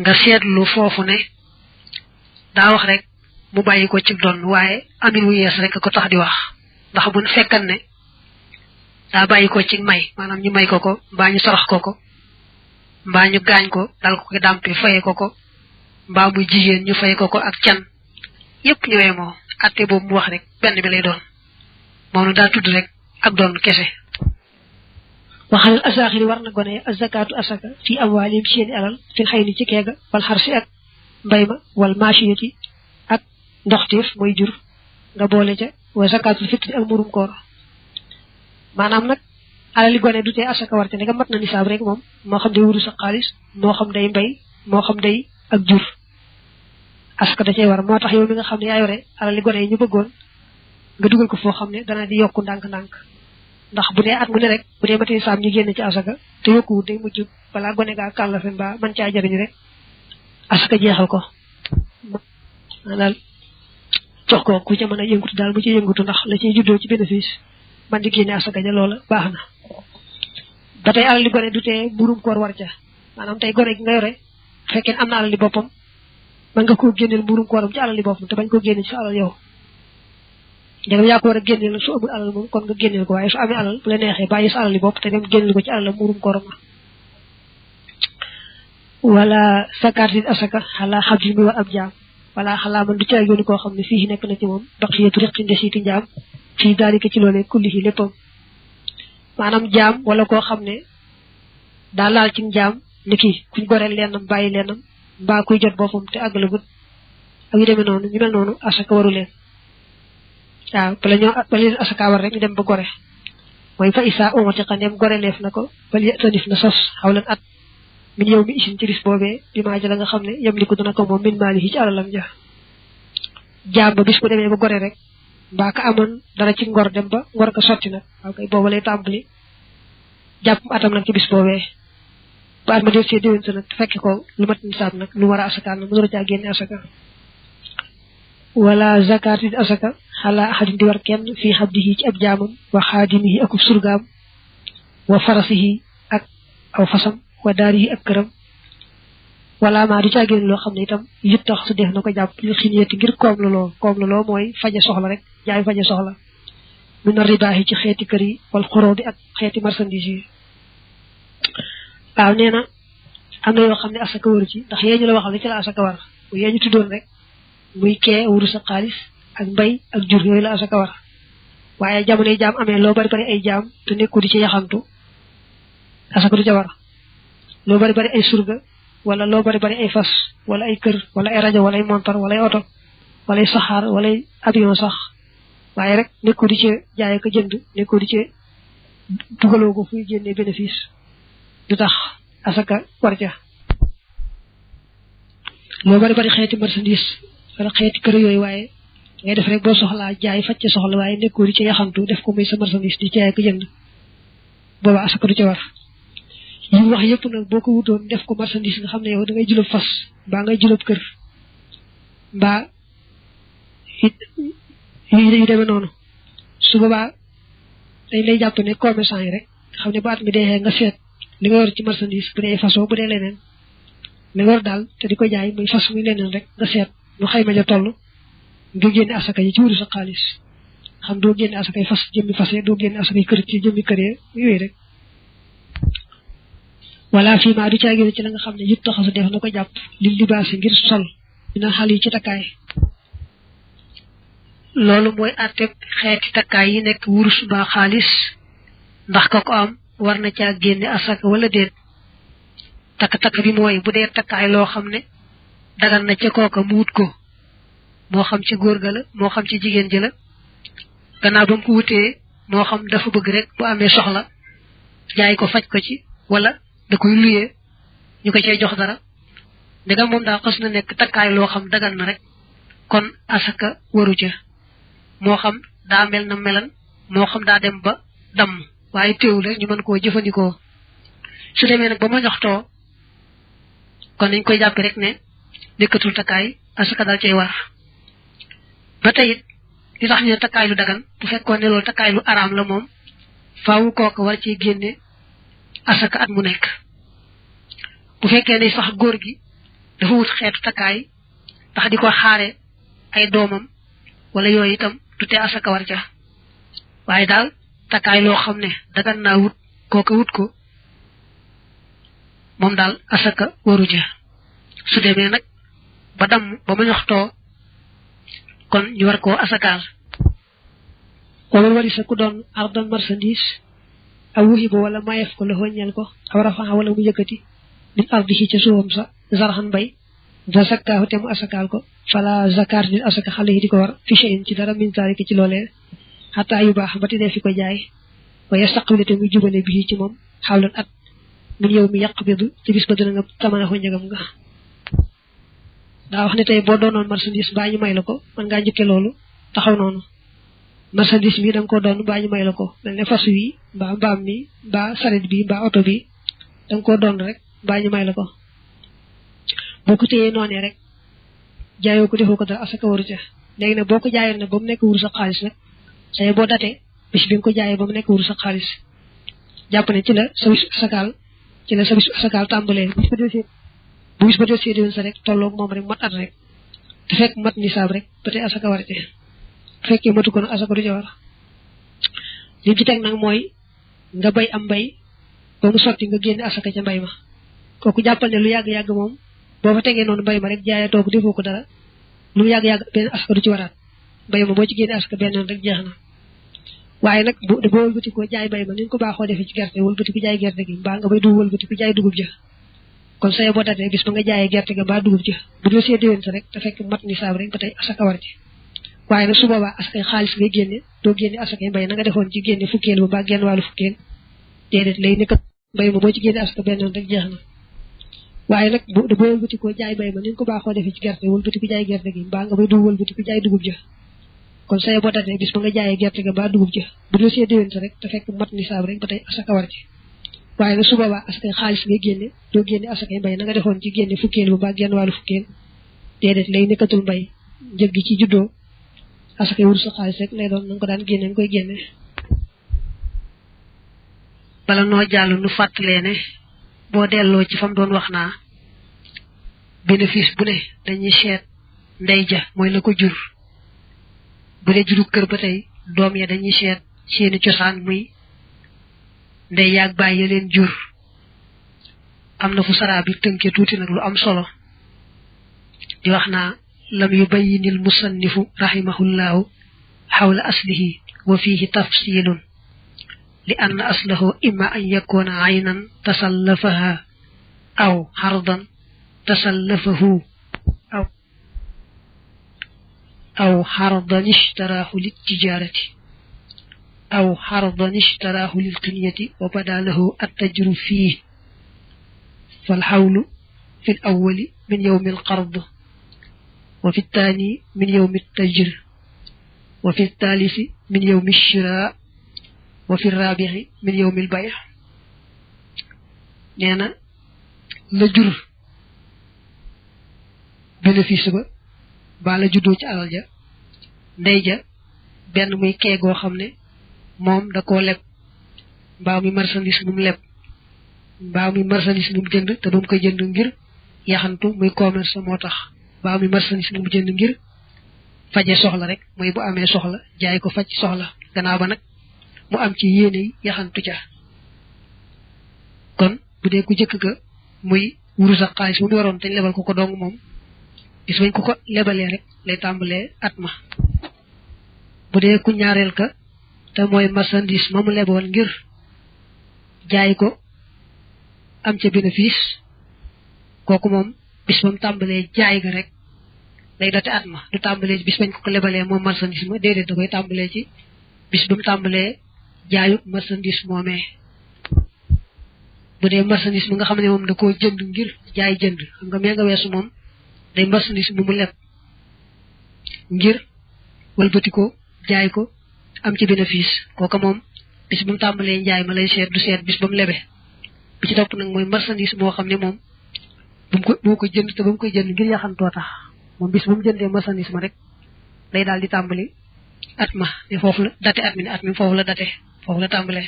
nga seetlu foofu ne daa wax rek mu bàyyi ko ci doon waaye amin wu yees rek ko tax di wax ndax bu fekkan ne daa bàyyi ko ci may maanaam ñu may ko mbaa ñu sarax ko mbaa ñu gaañ ko dal ko ko dàmpe faye ko mbaa muy jigéen ñu faye ko ak can yépp ñëwee moo atte boobu mu wax rek benn bi lay doon moom na daa tudd rek ak doon kese waxal asaaxiri war na gone azakaatu asaka fi amwaalim seeni alal fil xëy ni ci keega wal xarsi ak mbay ma wal maachiyati ak ndoxteef mooy jur nga boole ca wa zakaatul fitri ak murum koor maanaam nag alali gone du tee asaka war ca ne nga mat na nisaab rek moom moo xam day wuru sa xaalis moo xam day mbay moo xam day ak jur asaka da cay war moo tax yow mi nga xam ne yaa yore alal li gone yi ñu bëggoon nga dugal ko foo xam ne dana di yokku ndànk-ndànk ndax bu dee at mu ne rek bu dee mati saam ñu génn ci asaka te yokkuwut day mujj balaa gone gaa kàllafen ba man caa jëriñu rek asaka jeexal ko daal jox ko ku ca mën a yëngutu daal bu ci yëngutu ndax la ciy juddoo ci bénéfice man di génne asaka ja loola baax na ba tey alal li gone du tee mburum koor war ca maanaam tey gone gi nga yore fekkee am na alal li boppam mën nga koo génneel mburum kooram ci alal li boppam te bañ koo génne ci alal yow njëgam yaa ko war a génneel nag su amul alal moom kon nga génneel ko waaye su amee alal bu la neexee bàyyi sa alal li bopp te dem génneel ko ci alal mburum kooram la wala sakaatin asaka xalaa xam si mi war ab jaam wala xalaa man du ci ay yoonu koo xam ne fii nekk na ci moom baqiyatu riqi ndesiiti njaam fii daalika ci loolee kulli yi léppam maanaam jaam wala koo xam ne daa laal ci njaam ni kii kuñ goreel lennam bàyyi lennam mbaa kuy jot boppam te àggalagut ak yu demee noonu ñu mel noonu asaka waru leen waaw bala leen asaka war rek ñu dem ba gore mooy fa isa umati xandeem gore leef na ko bal tanif na sos xawlan at min yow mi isin ci bis boobee bi maa jëla nga xam ne yam liku dana ko moom min maali yi ci alalam ja jaam ba bis bu demee ba gore rek mbaa ka amoon dara ci ngor dem ba ngor ko sotti nag waaw kay booba lay tàmbali jàpp atam nag ci bis boobee ba at ma del see déwén sa nag fekk ko lu mat nisaab nag lu war a asaka nag mu war a caa génne asaka wala zakatin asaka xalaa ahadin di war kenn fii xabdihi ci ab jaamam wa xaadimihi akub surgaam wa farasihi ak aw fasam wa daarihi ak këram wala maa du caa génn loo xam ne itam yit tax su def na ko jàpp li xiniyati ngir koom la loo mooy faje soxla rek jaay faje soxla mu na ribaahi ci xeeti kër yi wal xoroo bi ak xeeti marchandise yi waaw nee na am na yoo xam ne asaka waru ci ndax yee ñu la waxal ne ci la asaka war bu yee ñu tuddoon rek muy kee wuru sa xaalis ak mbay ak jur yooyu la asaka war waaye jamonoy jaam amee loo bari bari ay jaam te nekku di ci yaxantu asaka du ca war loo bari bari ay surga wala loo bari bari ay fas wala ay kër wala ay rajo wala ay montar wala ay oto wala ay saxaar wala ay avion sax waaye rek nekku di ci jaay ko jënd nekku di ci dugaloo ko fuy génnee bénéfice du tax asaka war ca loo bari bari xeeti marchandise wala xeeti kër yooyu waaye ngay def rek boo soxlaa jaay faj ca soxla waaye nekkoo di ci yaxantu def ko muy sa marchandise di jaay ko jënd booba asaka du ca war yi wax yëpp nag boo ko wutoon def ko marchandise nga xam ne yow da ngay julub fas mbaa ngay julub kër mbaa yu demee noonu su boobaa dañ lay jàpp ne commerçant yi rek nga xam ne ba at mi dee nga seet li nga war ci marchandise bu dee façon bu dee leneen li nga war daal te di ko jaay muy fas muy leneen rek nga seet nu xayma ja toll nga génne asaka yi ci wuru sa xaalis xam doo génne asakay fas jëmmi fas doo génne asakay kër ci jëmmi kër yooyu rek wala fii maa du caa génne ci la nga xam ne yit taxasu def na ko jàpp li libaasi ngir sol dina xal yi ci takkaay loolu mooy àtteeg xeeti takkaay yi nekk wurus ba xaalis ndax ka ko am war na caa génne asaka wala déet takk-takk bi mooy bu dee takkaay loo xam ne dagan na ca kooka mu wut ko moo xam ci góor ga la moo xam ci jigéen ji la gannaaw ba mu ko wutee moo xam dafa bëgg rek bu amee soxla jaay ko faj ko ci wala da koy luyee ñu ko cay jox dara ndegam moom daa xas na nekk takkaay loo xam dagan na rek kon asaka waru ca moo xam daa mel na melan moo xam daa dem ba damm waaye teewul rek ñu mën koo jëfandikoo su demee nag ba ma joxtoo kon nañ koy jàppe rek ne nekkatul takkaay asaka dal cay war ba tey it li tax ñu ne takkaay lu dagan bu fekkoon ne loolu takkaay lu araam la moom faawu kooku war ci génne asaka at mu nekk bu fekkee ne sax góor gi dafa wut xeetu takkaay ndax di ko xaare ay doomam wala yooyu itam du tee asaka war ca waaye daal takkaay loo xam ne dagan naa wut kooka wut ko moom daal asaka waru ca su demee nag ba damm ba ma ñoxtoo kon ñu war koo asakaal wala wari sa ku doon ardan marchandise aw wuxiba wala mayef ko la wëññeel ko aw rafaxa wala mu yëkkati min ardi ci ca suufam sa zarxan bay da sakkaahu te mu asakaal ko fala zakat nit asaka xale yi di ko war fi shay'in ci dara min zalika ci loolee xataa yu baax ba te dee fi ko jaay waaye saqbile te muy jubale bi ci moom xawlan at min yow mi yàq bidu ci bis ba dina nga tamana ko njëgam nga daa wax ne tey boo doonoon marchandise mbaa ñu may la ko mën ngaa njëkke loolu taxaw noonu marchandise mi da nga ko doon mbaa ñu may la ko mel ne fas wi mbaa mbaam mi mbaa saret bi mbaa oto bi da nga ko doon rek mbaa ñu may la ko boo ko téyee noonee rek jaayoo ko defoo ko dara asaka waru ca léegi nag boo ko jaayoon nag ba mu nekk wuru sa xaalis nag say boo datee bis bi nga ko jaayee ba mu nekk wuru sa xaalis jàpp ne ci la sa wisu asakaal tàmbalee bu bis ba dee déwén sa rek tolloog moom rek mat at rek te fekk mat nisaab rek ba tey asaka war a bu fekkee matu ko nag asaka du ca war li ci teg nag mooy nga bay am mbay ba mu sotti nga génne asaka ca mbay ma kooku jàppal ne lu yàgg-yàgg moom boo fa tegee noonu mbay ma rek jaayee toog defoo ko dara lu mu yàgg-yàgg benn asaka du ci waraat mbay ma boo ci génne asaka benn rek jeex na waaye nag boo wëlbati ko jaay mbay ma ni ñu ko baaxoo defee ci gerte wëlbati ko jaay gerte gi mbaa nga bay du wëlbati ko jaay dugub ja kon say boo datee bis ba nga jaayee gerte ga mbaa dugub ja bu dee see déwén sa rek te fekk mat nisaab rek ba tey asaka war ci waaye nag su boobaa asakay xaalis ngay génne doo génne asakay mbay na nga defoon ci génne fukkeel ba mbaa genn wàllu fukkeel déedéet lay nekk mbay ma boo ci génne asaka benn rek jeex na waaye nag boo wëlbati ko jaay mbay ma ni ñu ko baaxoo defee ci gerte wëlbati ko jaay gerte gi mbaa nga bay du wëlbati ko jaay dugub ja kon say boo datee bis ba nga jaayee gerte ga mbaa dugub ja bu dee see déwén sa rek te fekk mat nisaab rek ba tey asaka war ci waaye nag su boobaa asakay xaalis ngay génne doo génne asakay mbay na nga defoon ci génne fukkeel ba mbaa genn wàllu fukkeel déedéet lay nekkatul mbay njëg gi ci juddoo asakay wur sa xaalis rek lay doon na nga ko daan génne nga koy génne bala noo jàll nu fàttalee ne boo delloo ci fam doon wax naa bénéfice bu ne dañuy seet ndey ja mooy la ko jur bu dee juru kër ba tey doom ya dañuy seet seeni cosaan muy ndey yaag bàyyi leen jur am na fu saraa bi tënke tuuti nag lu am solo di wax naa lam yubayyinil musannifu rahimahullahu xawla aslihi wa fihi tafsilun li anna aslahu imma an yakuna aynan tasallafaha aw xardan tasallafahu aw xardan ishtaraahu littijaarati aw xardan ishtaraahu lilqinyati wa bada lahu attajru fiih falxawlu fi l awali min yowmi alqard wa fi ltaani min yowmi altajr wa fi ltaalisi min yowmi alshira wa fi lraabixi min yowmi albay nee na la jur bénéfice ba baa la juddoo ci alal ja ndey ja benn muy kee goo xam ne moom da koo leb mbaa muy marchandise mu leb mbaa muy marchandise mu jënd te doon koy jënd ngir yaxantu muy commerce moo tax mbaa muy marchandise mu jënd ngir faje soxla rek mooy bu amee soxla jaay ko faj soxla gannaaw ba nag mu am ci yéene yaxantu ca kon bu dee ku jëkk ga muy wurus ak xaalis bu mu yoroon te ñu lebal ko dong moom gis bañ ko lebalee rek lay tàmbalee at ma bu dee ku ñaareel ka te mooy marchandise ma mu leboon ngir jaay ko am ca bénéfice kooku moom bis ba mu tàmbalee jaay ga rek lay date at ma du tàmbalee ci bis bañ ko lebalee moom marchandise ma déedéet da koy tàmbalee ci bis ba mu tàmbalee jaayu marchandise moomee bu dee marchandise mi nga xam ne moom da koo jënd ngir jaay jënd xam nga mee nga weesu moom day marchandise mu leb ngir walbati ko jaay ko am ci bénéfice kooka moom bis bu mu tàmbalee njaay ma lay seet du seet bis ba mu lebe bi ci topp nag mooy marchandise moo xam ne moom moo ko jënd te ba mu koy jënd ngir yaxantoo tax moom bis bu mu jëndee marchandise ma rek day daal di tàmbali at ma ne foofu la date at mi ne at mi foofu la date foofu la tàmbalee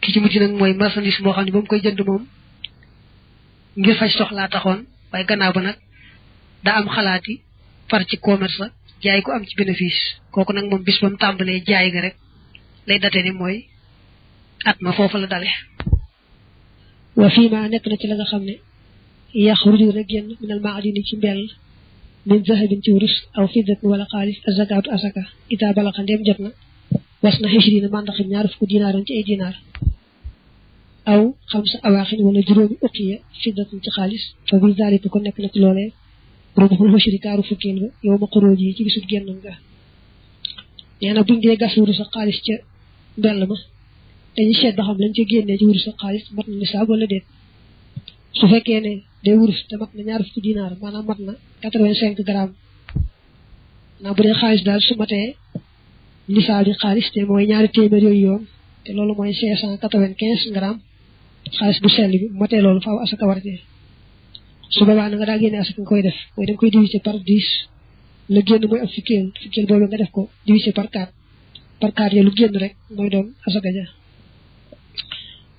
ki ci mujj nag mooy marchandise moo xam ne ba mu koy jënd moom ngir faj soxlaa taxoon waaye gannaaw ba nag daa am xalaati far ci commerce jaay ko am ci bénéfice kooku nag moom bis ba mu tàmbalee jaay ga rek lay date ni mooy at ma foofu la dale wa fii ma nekk na ci la nga xam ne yaxruju na génn minal maadini ci mbell min zahabin ci wurus aw fiddatin wala xaalis azakaatu asaka ita balaxa ndéem jot na was na xishrina mandaxin ñaar fukki dinaaran ci ay dinaar aw xamsa awaaxin wala juróomi uqiya fiddatin ci xaalis fa bi zalika ko nekk na ci loolee rubuxul xushri kaaru fukkeel ba yow ma xuróoj yi ci bisub génnam nga nee na buñ dee gas wurus ak xaalis ca mbell ma dañuy seet ba xam lañ ca génnee ci wurus ak xaalis mat na nisaab wala déet su fekkee ne day wurus te mat na ñaar fukki dinaar maanaam mat na 85 grammes naa bu dee xaalis daal su matee nisaab bi xaalis te mooy ñaari téeméer yooyu yoon te loolu mooy 595 grammes xaalis bu sell bi matee loolu faaw asaka war ci su boobaa na nga daa génne asaka nga koy def mooy da nga koy diviser par 10 la génn mooy ab fukkeel boobu nga def ko diviser par 4 ya lu génn rek mooy doon asaka ja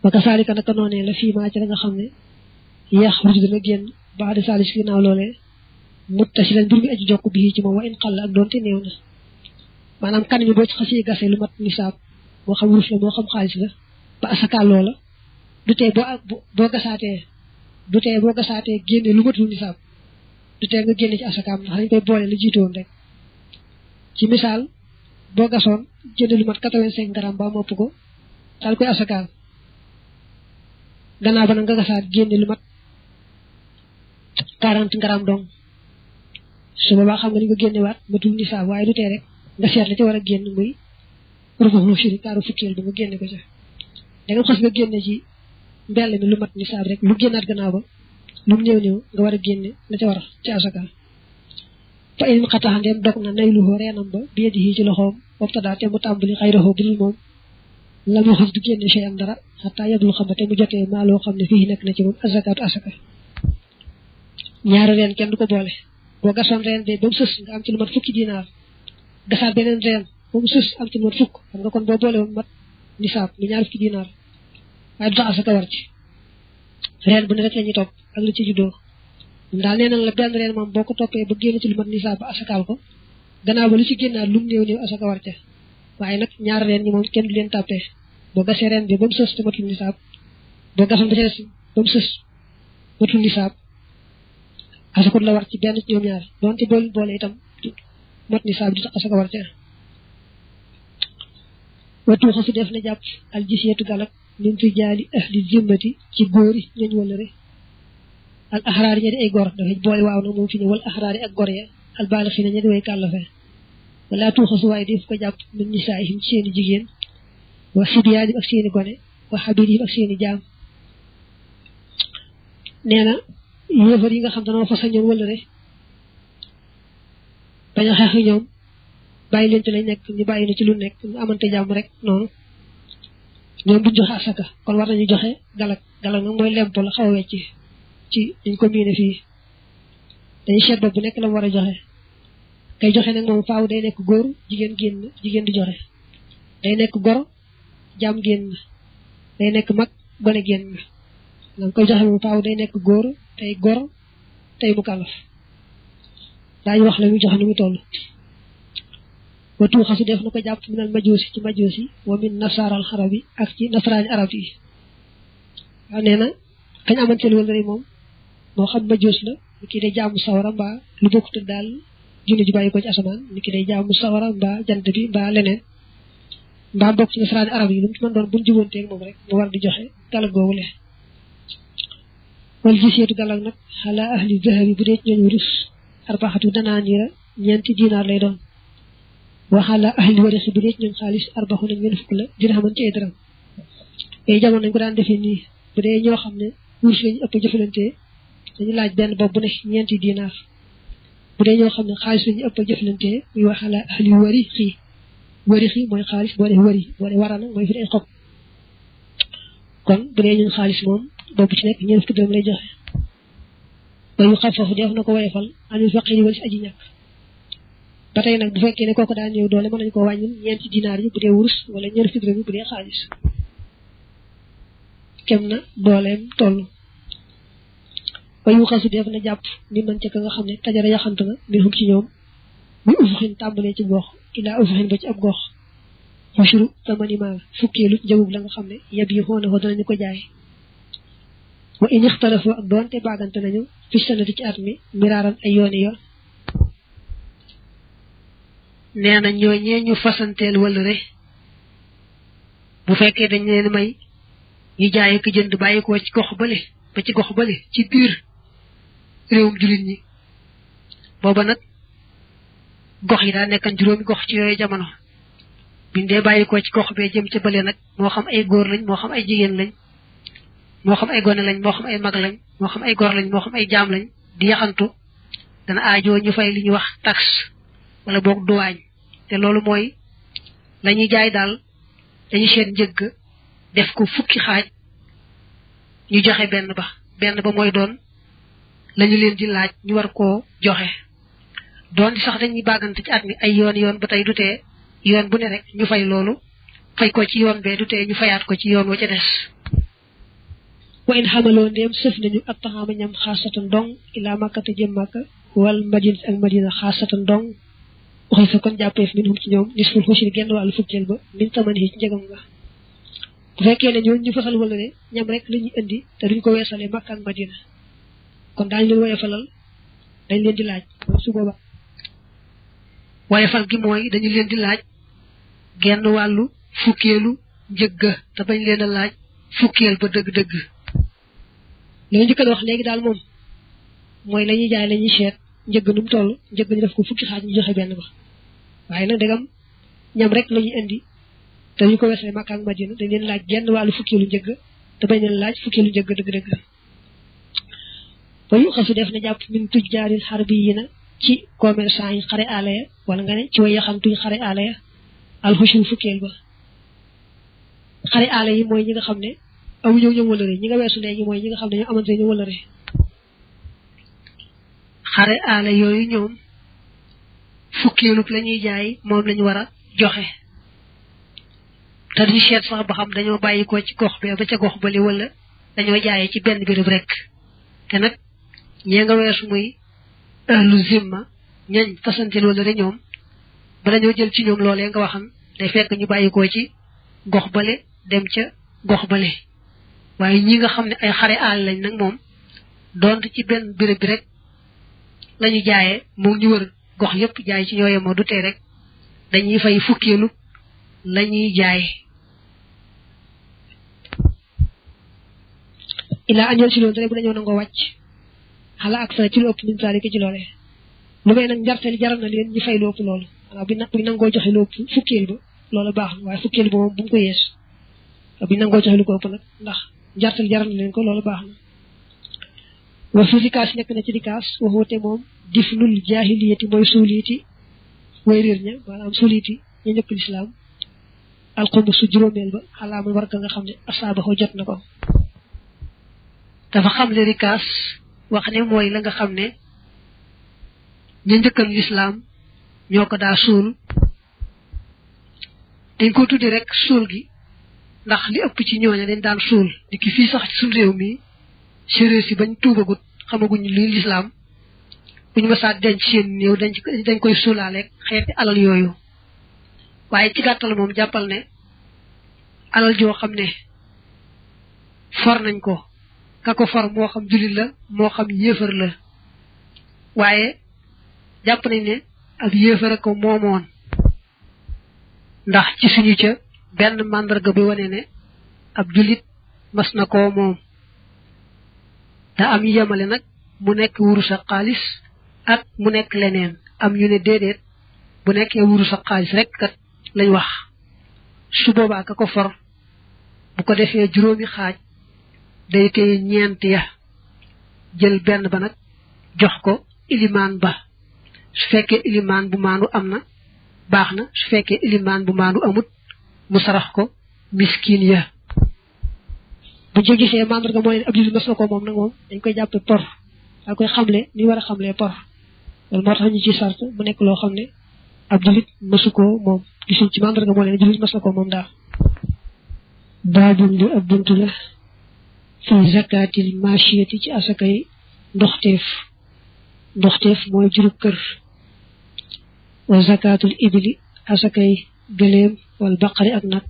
baka saalika naka noonee la fii maa ci la nga xam ne yaax ruj dana génn baax de saalis ginnaaw loolee muttasilan mbir mi aji jokk bii ci moom wa in xall ak doonte néew na maanaam kan mi boo ci xasee gase lu mat nisaab moo xam wurus la moo xam xaalis la ba asakaal loola du tee boo gasaatee génne lu matul nisaab du tee nga génne ci asakaam ndax dañ koy boole la jiitoon rek ci misaal boo gasoon jënd lu mat 85 grammes ba mopp ko daal koy asakaal gannaaw ba nag nga gasaat génne lu mat 40 grammes dong su boobaa xam nga ni nga génnewaat matul nisaab waaye du tee rek nga seet la ci war a génn muy rubu shiri kaaru fukkeel bi nga génne ko ca da nga xas nga génne ci mbell mi lu mat nisaab rek lu génnaat gannaaw ba lu mu néew nga war a génne la ca war a ci asaka fa in xataxa ndeem dog na nayluhu reenam ba bi yadihi ci loxoom wabtadaa te mu tàmbali xayrahu budul moom la mu xas du génne chey am dara xataa yeblu xam te mu jotee maa loo xam ne fii nekk na ci moom azakaatu asaka ñaari reen kenn du ko boole boo gasoon reen de ba mu sës nga am ci lu mat fukki dinaar gasaat beneen reen ba mu sës am ci lu mat fukk xam nga kon boo boole woon mat nisaab mi ñaar fukki dinaar waaye du tax asaka war ci reen bu ne rek la ñuy topp ak lu ci juddoo daal nee nañ la benn reen moom boo ko toppee ba génn ci lu mat nisaab ba asakaal ko gannaaw ba lu ci génnaat lu mu néew asaka war ca waaye nag ñaar reen ñi moom kenn du leen tàppee boo gasee reen bi ba mu sës te matul nisaab boo gasoon ba ca des ba mu sës matul nisaab asaka la war ci benn ci ñoom ñaar donte boole itam mat nisaab di tax asaka war ca watu xasu def na jàpp al jisiyatu galak min rijaali ahli zimmati ci góori ñooñ wala re al ahraari ña di ay gor dafay boole waaw nag moom fi ne wal ahraari ak gor ya al baalixi na ña di way kàllafe wala tuuxasu waaye def ko jàpp min nisaayihim ci seeni jigéen wa sibyaanim ak seeni gone wa xabirihim ak seeni jaam nee na yéefar yi nga xam danoo fasa ñoom wala re bañ a xeex ñoom bàyyi leen ci lañ nekk ñu bàyyi na ci lu nekk ñu amante jàmm rek noonu ñoom duñ joxe asaka kon war nañu joxe galak nag mooy lemp la xaw a wecc ci dañ ko miine fii dañuy seet bopp bu nekk la war a joxe kay joxe nag moom faaw day nekk góor jigéen di joxe day nekk goro jaam génn day nekk mag gone génn nga koy joxe moom faaw day nekk góor tey gor tey mu kàllaf daañu wax la muy joxe nu mu toll watu xasu def na ko jàpp minal majuusi ci majuusi wa min nasaaral xarab yi ak ci nasaraani arab yi waaw nee na kañ amanteel wala rek moom moo xam majuus la ni ki day jaamu sawara mbaa lu bokkut daal junne ji bàyyi ko ci asamaan ni ki day jaamu sawara mbaa jant bi mbaa leneen mbaa bokk ci nasaraani arab yi lu mu ci mën doon buñ jubanteeg moom rek mu war di joxe galag googu le wal gisiyatu galag nag xala ahli zahabi bu dee ci ñooñu rus arbaxatu danaaniira ñeenti dinaar lay doon waxaala ahli warisi bu dee ci ñoom xaalis arbaxu nañ ñeen fukk la dirhaman ci ay dërëm ay jamono nañ ko daan defee nii bu dee ñoo xam ne wurus lañu ëpp jëfalante dañu laaj benn bopp bu ne ñeenti dinaar bu dee ñoo xam ne xaalis lañu ëpp jëfalante muy waxaala ahli warixi mooy xaalis boo def boo dee wara nag mooy fi ay xob kon bu dee ñun xaalis moom bopp ci nekk ñeen fukki dërëm lay joxe ba yu xam foofu def na ko woyefal anil faqiri wala si aji ñàkk ba tey nag bu fekkee ne kooku daan ñëw doole mën nañu ko wàññil ñeenti dinaar yi bu dee wurus wala ñeent fukki dërëm yi bu dee xaalis kem na dooleem toll ba yu xasu def na jàpp ni man ca ka nga xam ne tajara yaxantu na min xum ci ñoom muy ufuxin tàmbalee ci gox ilaa ufuxin ba ci ab gox xusuru tamanima fukkeelu njëgub la nga xam ne yeb yi xoona ko danañu ko jaay wa in ixtalafoo ak doonte baagante nañu fi sanati ci at mi miraaran ay yooni yoon nee na ñooñee ñu fasanteel wala re bu fekkee dañ leen may ñu jaay ak jënd bàyyi ko ci gox bale ba ci gox bale ci biir réewum jullit ñi booba nag gox yi daa nekkan juróomi gox ci yooyu jamono biñ dee bàyyi ko ci gox bee jëm ca bale nag moo xam ay góor lañ moo xam ay jigéen lañ moo xam ay gone lañ moo xam ay mag lañ moo xam ay gor lañ moo xam ay jaam lañ di yaxantu dana aajoo ñu fay li ñuy wax taxe wala boog duwaañ te loolu mooy la ñuy jaay daal dañuy seet njëgg def ko fukki xaaj ñu joxe benn ba mooy doon lañu leen di laaj ñu war koo joxe doon di sax dañuy bàggante ci at mi ay yoon ba tey du tee yoon bu ne rek ñu fay loolu fay ko ci yoon bee du tee ñu fayaat ko ci yoon wa ca des wa in xamaloo ndéem sëf nañu ak taxaama ñam xaasatan dong ilaa makkata jëm makka wal madina ak madina xaasatan dong waxi fa kon jàppeef min hum ci ñoom nisful xushri genn wàllu fukkeel ba min tamani ci njëgam nga bu fekkee ne ñooñu ñu fasal wala ne ñam rek la ñuy indi te duñ ko weesalee makka ak madina kon daañu leen woyofalal dañ leen di laaj su booba woyofal gi mooy dañu leen di laaj genn wàllu fukkeelu njëgga te bañ leen a laaj fukkeel ba dëgg-dëgg li ñu njëkk a wax léegi daal moom mooy la ñuy jaay la ñuy seet njëgg nu mu toll njëgg ñu def ko fukki xaaj ñu joxe benn ba waaye nag dagam ñam rek la ñuy indi te ñu ko weesee Makka ak Madina dañ leen laaj genn wàllu fukkeelu njëgg te bañ leen laaj fukkeelu njëgg dëgg-dëgg ba yu xasu def na jàpp min tujjaaril xarbi yi na ci commerçant yi xare àll ya wala nga ne ci way yaxantuñ xare àll ya alxushul fukkeel ba xare àll yi mooy ñi nga xam ne amuñu ñoom wëlëre ñi nga weesu léegi mooy ñi nga xam ne ñoo amante ñu wëlëre xare àll yooyu ñoom fukkeelu la ñuy jaay moom lañu war a joxe te duñu seet sax ba xam dañoo bàyyi ko ci gox bi ba ca gox bali wala dañoo jaayee ci benn béréb rek te nag ñee nga weesu muy ahlu zimma ñañ fasante loolu rek ñoom ba dañoo jël ci ñoom loolee nga waxam day fekk ñu bàyyi ko ci gox bale dem ca gox bale waaye ñi nga xam ne ay xare àll lañ nag moom donte ci benn béréb bi rek lañu jaayee moom ñu wër gox yépp jaay ci ñooye moo du tee rek dañuy fay fukkeelu lañuy jaay ilaa añoon si loolu rek bu dañoo nangoo wàcc xala ak sa ci lu ëpp min saali ki ci loole lu may nag njarteel jaral na leen ñu fay lu ëpp loolu waaw buñ nangoo joxe lu ëpp fukkeel ba loolu baax na waaye fukkeel ba moom bu mu ko yees buñ nangoo joxe lu ko ëpp nag ndax njarteel jaral na leen ko loolu baax na wa fi rikaas nekk na ci rikaas waxoote moom difnul jaahiliyati mooy suuliiti way réer ña maanaam suuliiti ñu njëkk lislaam alxumu su juróomeel ba xalaamal war nga xam ne asaabaxoo jot na ko dafa xam le rikaas wax ne mooy la nga xam ne ñu njëkkal lislaam ñoo ko daa suul dañ ko tuddi rek suul gi ndax li ëpp ci ñooña dañ daan suul di ki fii sax ci suñu réew mi séeréer si bañ tuubagut xamaguñ luy lislaam buñu masaa denc seen néew dañ koy suulaaleeg xeeti alal yooyu waaye ci gàttal moom jàppal ne alal joo xam ne for nañ ko ka ko for moo xam jullit la moo xam yéefar la waaye jàpp nañ ne ab yéefar a ko moomoon ndax ci suñu ca benn màndarga bi wane ne ab jullit mas na koo moom te am ñu yemale nag mu nekk wurus ak xaalis ak mu nekk leneen am ñu ne déedéet bu nekkee wurus ak xaalis rek kat lañ wax su boobaa ka ko for bu ko defee juróomi xaaj day téye ñeent ya jël benn ba nag jox ko ilimaan ba su fekkee ilimaan bu maandu am na baax na su fekkee ilimaan bu maandu amut mu sarax ko miskin ya bu ci gisee mandarga mooy ab jullit mas na ko moom nag moom dañ koy jàppe por daa koy xamle ni war a xamlee por loolu moo tax ñu ci sart mu nekk loo xam ne ab jullit masu ko moom gisuñ ci mandarga moo leen jullit mas na ko moom daal baabun li ab buntu la fi zakatil machiyati ci asakay ndoxteef mooy jurub kër wa zakatul ibli asakay gëléem wal baqari ak nag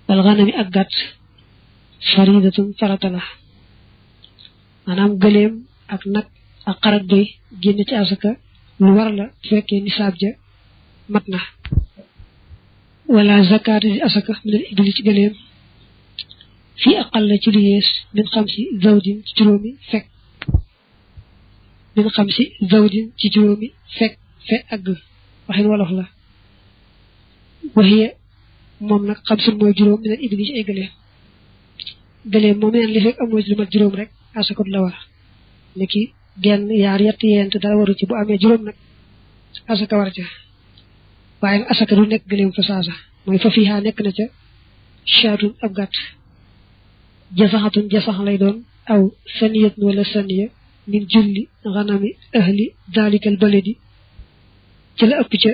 wal ganami ak gàtt faridatun farata la maanaam gëléem ak nag ak xarak doy génn ci asaka lu war la fekkee nisaab ja mat na wala zakatu di asaka minal ibli ci gëléem fii aqal la ci lu yees min xam si zawdin ci juróomi fekk fekk agg waxin wolof la waxiye moom nag xam sun mooy juróom minal ibli ci ay gëléem gëléem moom neen li fekk amoo ci lu mat juróom rek asaka du la war niki genn yaar yett yent dara waru ci bu amee juróom nag asaka war ca waaye asaka du nekk gëléem fa saasa mooy fa fiihaa nekk na ca shaatun ab gàtt jasaxatun jasax lay doon aw saniyatun wala saniya min julli xanami ahli dalikal baladi ci la ëpp ca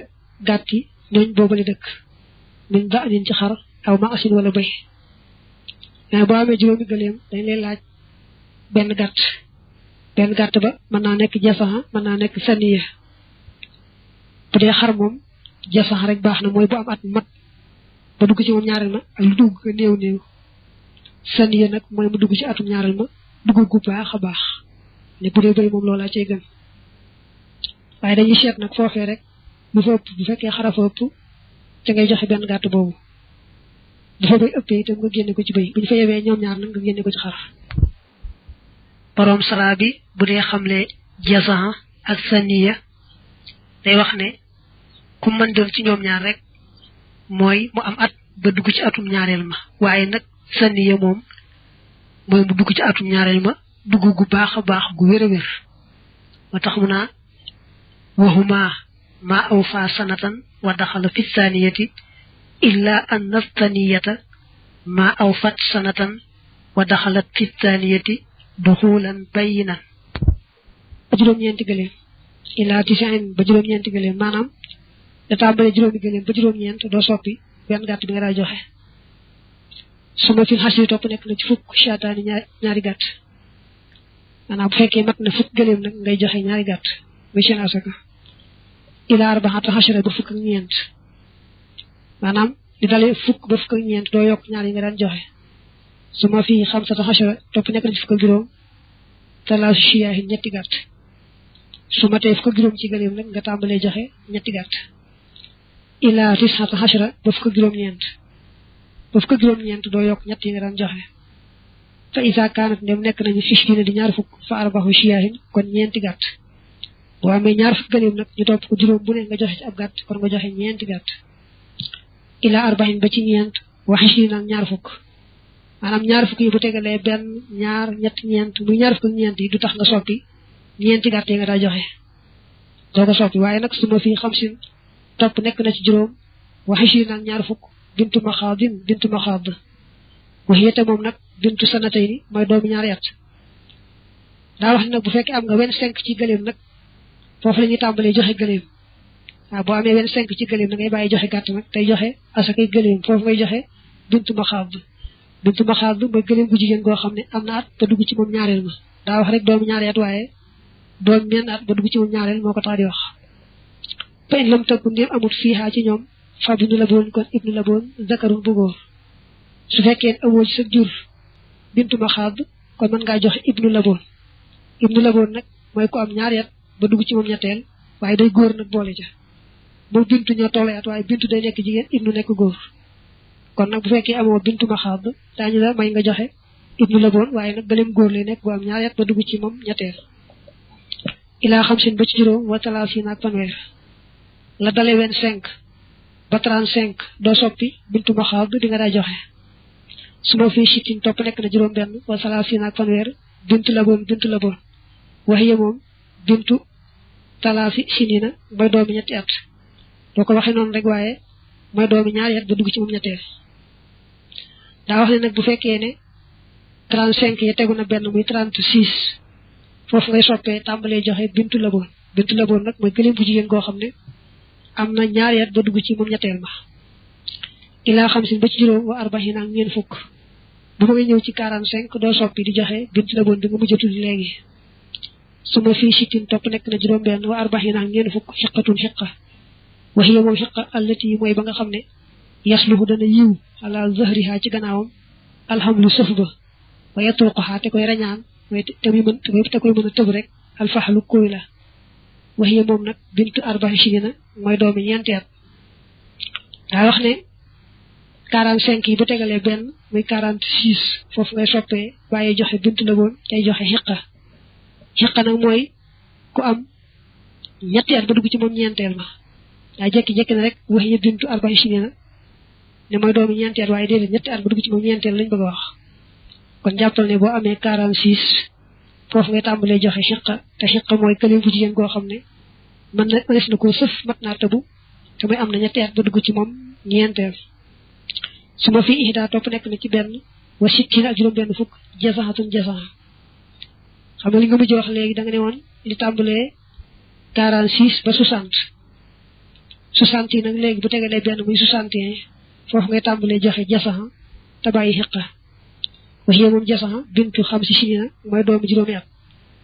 gàtt yi ñooñ boobale dëkk min da anin ci xar aw ma asin wala bëy mais boo amee juróomi gëléem dañ lay laaj benn gàtt ba mën naa nekk jasaxa mën naa nekk saniya bu dee xar moom jasax rek baax na mooy bu am at mat ba dugg ci moom ñaareel ma ak lu dugg ko néew saniya nag mooy mu dugg ci atum ñaareel ma dugg gu baax a baax ne bu dee bëri moom loolaa cay gën waaye dañuy seet nag foofee rek lu fa ëpp bu fekkee xara fa ëpp ca ngay joxe benn gàtt boobu bu fa bay ëppee itam nga génne ko ci bëy bu ñu fa yewee ñoom ñaar nag nga génne ko ci xar borom sara bi bu dee xamle jasan ak saniya day wax ne ku mën doon ci ñoom ñaar rek mooy mu am at ba dugg ci atum ñaareel ma waaye nag saniya moom mooy mu dugg ci atum ñaareel ma dugg gu baax a baax gu wér a wér moo tax mu naa waxuma ma aw fa sanatan wa daxala fi saniyati illa an nastaniyata ma aw fat sanatan wa daxalat fi saniyati duxulan bayinan ba juróom-ñeenti gëléem illa tisin ba juróom-ñeenti gëléem maanaam da tàmbale juróomi gëléem ba juróom-ñeent doo soppi benn gàtt bi nga daa joxe su ma fi xasri topp nekk na ci fukk shaataani ñaari gàtt maanaam bu fekkee mat na fukk gëléem nag ngay joxe ñaari gàtt muy seen asaka ila arbaxata xasra ba fukk ak ñeent maanaam di dalee fukk ba fukk ak ñeent doo yokk ñaar yi nga daan joxe su ma fi xamsata xasra topp nekk na ci fukk ak juróom talaasu shiyaahi ñetti gàtt su ma tee fukk ak juróom ci gëléem nag nga tàmbalee joxe ñetti gàtt ila tisxata xasra ba fukk ak juróom-ñeent ba fukk ak juróom-ñeent doo yokk ñett yi nga daan joxe fa isa kaanat ndem nekk nañu fiftiina di ñaar fukk fa arbaxu shiyaahin kon ñeenti gàtt boo amee ñaar fukk gëléem nag ñu topp ko juróom bu ne nga joxe ci ab gàtt kon nga joxe ñeenti gàtt ila arbaxin ba ci ñeent waxi si nag ñaar fukk maanaam ñaar fukk yi bu tegalee benn ñaar ñett ñeent muy ñaar fukk ak ñeent yi du tax nga soppi ñeenti gàtt yi nga daa joxe doo ko soppi waaye nag su ma fii xam sin topp nekk na ci juróom waxi si nag ñaar fukk bintu maxaad wax yete moom nag bintu sanatay ni mooy doomu ñaari at daa wax nag bu fekkee am nga 25 ci gëléem nag foofu la ñuy tàmbalee joxe gëléem waaw boo amee 25 ci gëléem da ngay bàyyi joxe gàtt nag tey joxe asakay gëléem foofu ngay joxe bintu maxaad mooy gëléem gu jigéen goo xam ne am na at ba dugg ci moom ñaareel ma daa wax rek doomu ñaari at waaye doomu menn at ba dugg ci moom ñaareel moo ko tax di wax fa in lam takun ndéem amut fiihaa ci ñoom fa ibnu laboon kon ibnu laboon zakarun bu góor su fekkee amoo ci sa jur bintu maxaad kon mën ngaa joxe ibnu laboon nag mooy ko am ñaari at ba dugg ci moom ñetteel waaye day góor nag boole ca moom bintu ñoo tolloo at waaye bintu day nekk jigéen ibnu nekk góor kon nag bu fekkee amoo bintu maxaad daañu la may nga joxe ibnu laboon waaye nag gëléem góor lay nekk bu am ñaari at ba dugg ci moom ñetteel ilaa xamsin ba ci juróom wa talaasiin ak fanweer la dale 25 ba 35 doo soppi bintu maxaad di nga daa joxe su ma fii sittin topp nekk na juróom benn wa talaasiin ak fanweer bintu laboon waxiye moom bintu talaasi sinina mooy doomi ñetti at doo ko waxee noonu rek waaye mooy doomi ñaari at ba dugg ci moom ñetteel daa wax ne nag bu fekkee ne 35 ya tegu na benn muy 36 foofu ngay soppee tàmbalee joxe bintu laboon nag mooy gëléem bu jigéen goo xam ne am na ñaari at ba dugg ci moom ñetteel ma ilaa xamsin ba ci juróom wa arbaxin ak ñeent fukk bu ma ñëw ci 45 doo soppi di joxe bintu laboon bi nga mujj a tudd léegi su ma fii sittin topp nekk na juróom benn wa arbaxin ak ñeent fukk xiqatun xiqa waxiya moom xiqa allati mooy ba nga xam ne yasluhu dana yiw ala zahriha ci gannaawam alhamlu sëf ba wa yatruquha te koy rañaan mooy te koy mën a tëb rek alfaxlu koy la waxiya moom nag bintu arbaxi sinina mooy doomi ñeenti at daa wax ne 45 yi bu tegalee benn muy 46 foofu ngay soppee bàyyi joxe bintu laboon tey joxe xiqa nag mooy ku am ñetti at ba dugg ci moom ñeenteel ma daa jekki-jekki na rek wax ya bintu arbaxi sinina ne mooy doomi ñeenti at waaye déedéet ñetti at ba dugg ci moom ñeenteel lañ bëgg a wax kon jàppal ne boo amee 46 foofu ngay tàmbalee joxe xiqa te xiqa mooy këlim bu jigéen goo xam ne mën na koo sëf mat naa tëbu te muy am na ñetti at ba dugg ci moom ñeenteel su ma fi ihda topp nekk na ci benn wa sittina ak juróom-benn fukk jasaxatun jasaxa xam nga li nga mujj wax léegi da nga ne woon li tàmbalee 46 ba 60 60 yi nag léegi bu tegalee benn muy 61 foofu ngay tàmbalee joxe jasaxa te bàyyi xiqa waxee moom jasaxa bintu xam si sinina mooy doomi juróomi at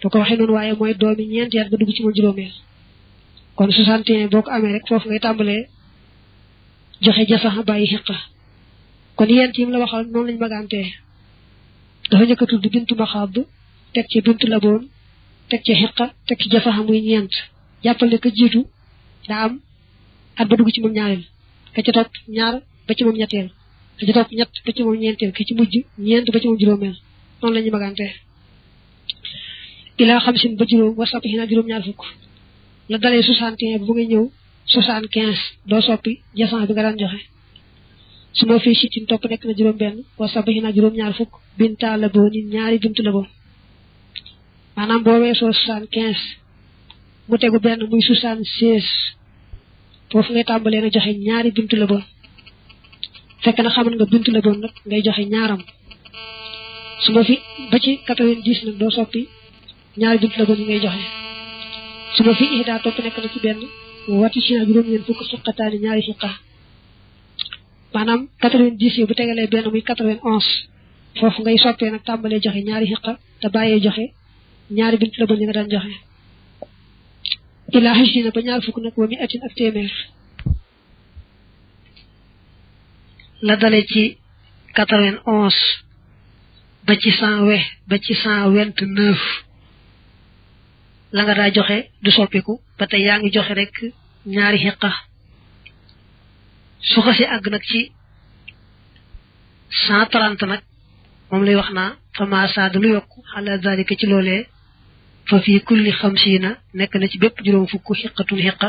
te ko waxee noonu waaye mooy doomi ñeenti at ba dugg ci moom juróomi at kon 61 boo ko amee rek foofu ngay tàmbalee joxe jasaxa bàyyi xiqa kon yent yi mu la waxal noonu lañ magantee dafa njëkk a tudd bintu maxaab teg ci bintu laboon teg ci xiqa teg ci jasaxa muy ñeent jàppal ne ka jiitu daa am at ba dugg ci moom ñaareel ka ci topp ñaar ba ci moom ñetteel ka ci topp ñett ba ci moom ñeenteel ki ci mujj ñeent ba ci moom juróomeel noonu la ñu magantee ilaa xamsin ba juróom wa sappi xinaa juróom-ñaar fukk la dalee 61 bu ngay ñëw 75 doo soppi jasaxa bi nga daan joxe su ma fii sittin topp nekk na juróom-benn wa sappi xinaa juróom-ñaar fukk binta la boo nit ñaari bintu la boo maanaam boo weesoo 75 mu tegu benn muy 76 foofu ngay tàmbalee na joxe ñaari bintu la boo fekk na xamal nga bintu la boo nag ngay joxe ñaaram su ma fi ba ci 90 nag doo soppi ñaari bintu la boo yi ngay joxe su ma fi ihda topp nekk na ci benn wati si na juróom-ñeent fukk xiqataani ñaari xiqa maanaam 90 yi bu tegalee benn muy 91 foofu ngay soppee nag tàmbalee joxe ñaari xiqa te bàyyee joxe ñaari bintu la boo yi nga daan joxe ilaa xisina ba ñaar fukk nag wa mi atin ak téeméer la dale ci 91 ba ci 120 ba ci 129 la nga daa joxe du soppiku ba tey yaa ngi joxe rek ñaari xiqa su xasi àgg nag ci 130 nag moom lay wax naa fama saada lu yokk xala zalika ci loolee fa fii kulli xamsiina nekk na ci bépp juróom fukk xiqatun xiqa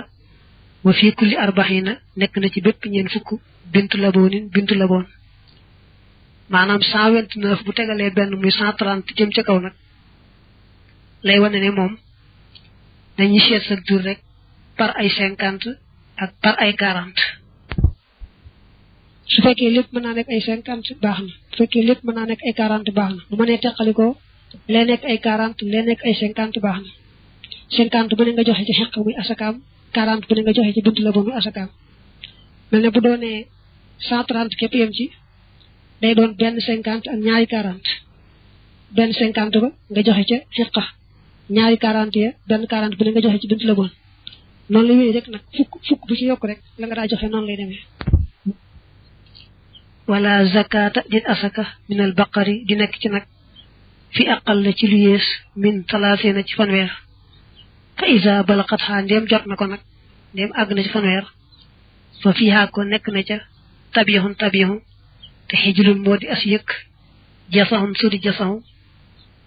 wa fii kulli arbaxiina nekk na ci bépp ñeen fukk bintu laboonin bintu laboon maanaam 129 bu tegalee benn muy 130 jëm ca kaw nag lay wane ne moom dañuy seet sa jur rek par ay 50 ak par ay 40 su fekkee lépp mën naa nekk ay 50 baax na su fekkee lépp mën naa nekk ay 40 baax na bu mënee teqalikoo lee nekk ay 40 lee nekk ay 50 baax na 50 bu ne nga joxe ci xeq muy asakaam 40 bu ne nga joxe ci bintu la ba muy asakaam mel ne bu doonee 130 képp yem ci day doon benn 50 ak ñaari 40 benn 50 ba nga joxe ca xiqa ñaari 40 ya benn 40 bu ne nga joxe ci bintu la bon noonu la wéy rek nag fukk bu ci yokk rek la nga daa joxe noonu lay demee wala zakata dit asaka min al baqari di nekk ci nag fi aqal la ci lu yées min talaasina ci fanweer fa isa balaqat xaa ndéem jot na ko nag ndéem àgg na ci fanweer fa fiihaa ko nekk na ca tabihun te xijlun moo di as yëkk jasaxun sudi jasaxu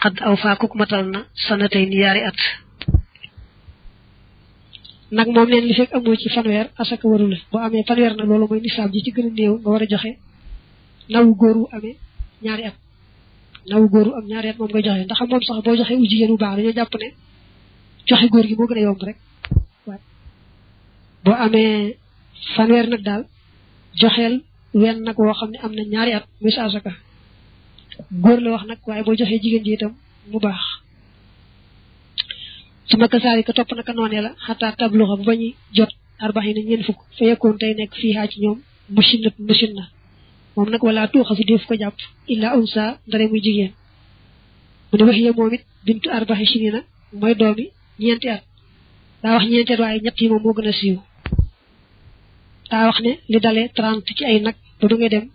xadd aw faakuk matal na sanatay ni yaari at nag moom leen li fekk amoo ci fanweer asaka waru la boo amee fanweer nag loolu mooy nisaab ji ci gën a néew nga war a joxe nawu góor wu amee ñaari at nawu góor wu am ñaari at moom nga joxe ndax moom sax boo joxe u jigéen bu baax dañoo jàpp ne joxe góor gi moo gën a yomb rek boo amee fanweer nag daal joxeel wenn nag woo xam ne am na ñaari at muy sa asaka góor la wax nag waaye boo joxee jigéen ji itam mu baax su ma kasaari ka topp naka noonee la xataa tabluxa bu bañuy jot arbaxina ñeen fukk fa yekkoon tey nekk fii haa ci ñoom machine na moom nag wala tuuxa fi def ko jàpp illa unsa ndare muy jigéen mu ne wax ye moom it bintu arbaxi sini na mooy doomi ñeenti at daa wax ñeenti at waaye ñett yi moom moo gën a siiw daa wax ne li dalee 30 ci ay nag ba ba ngay dem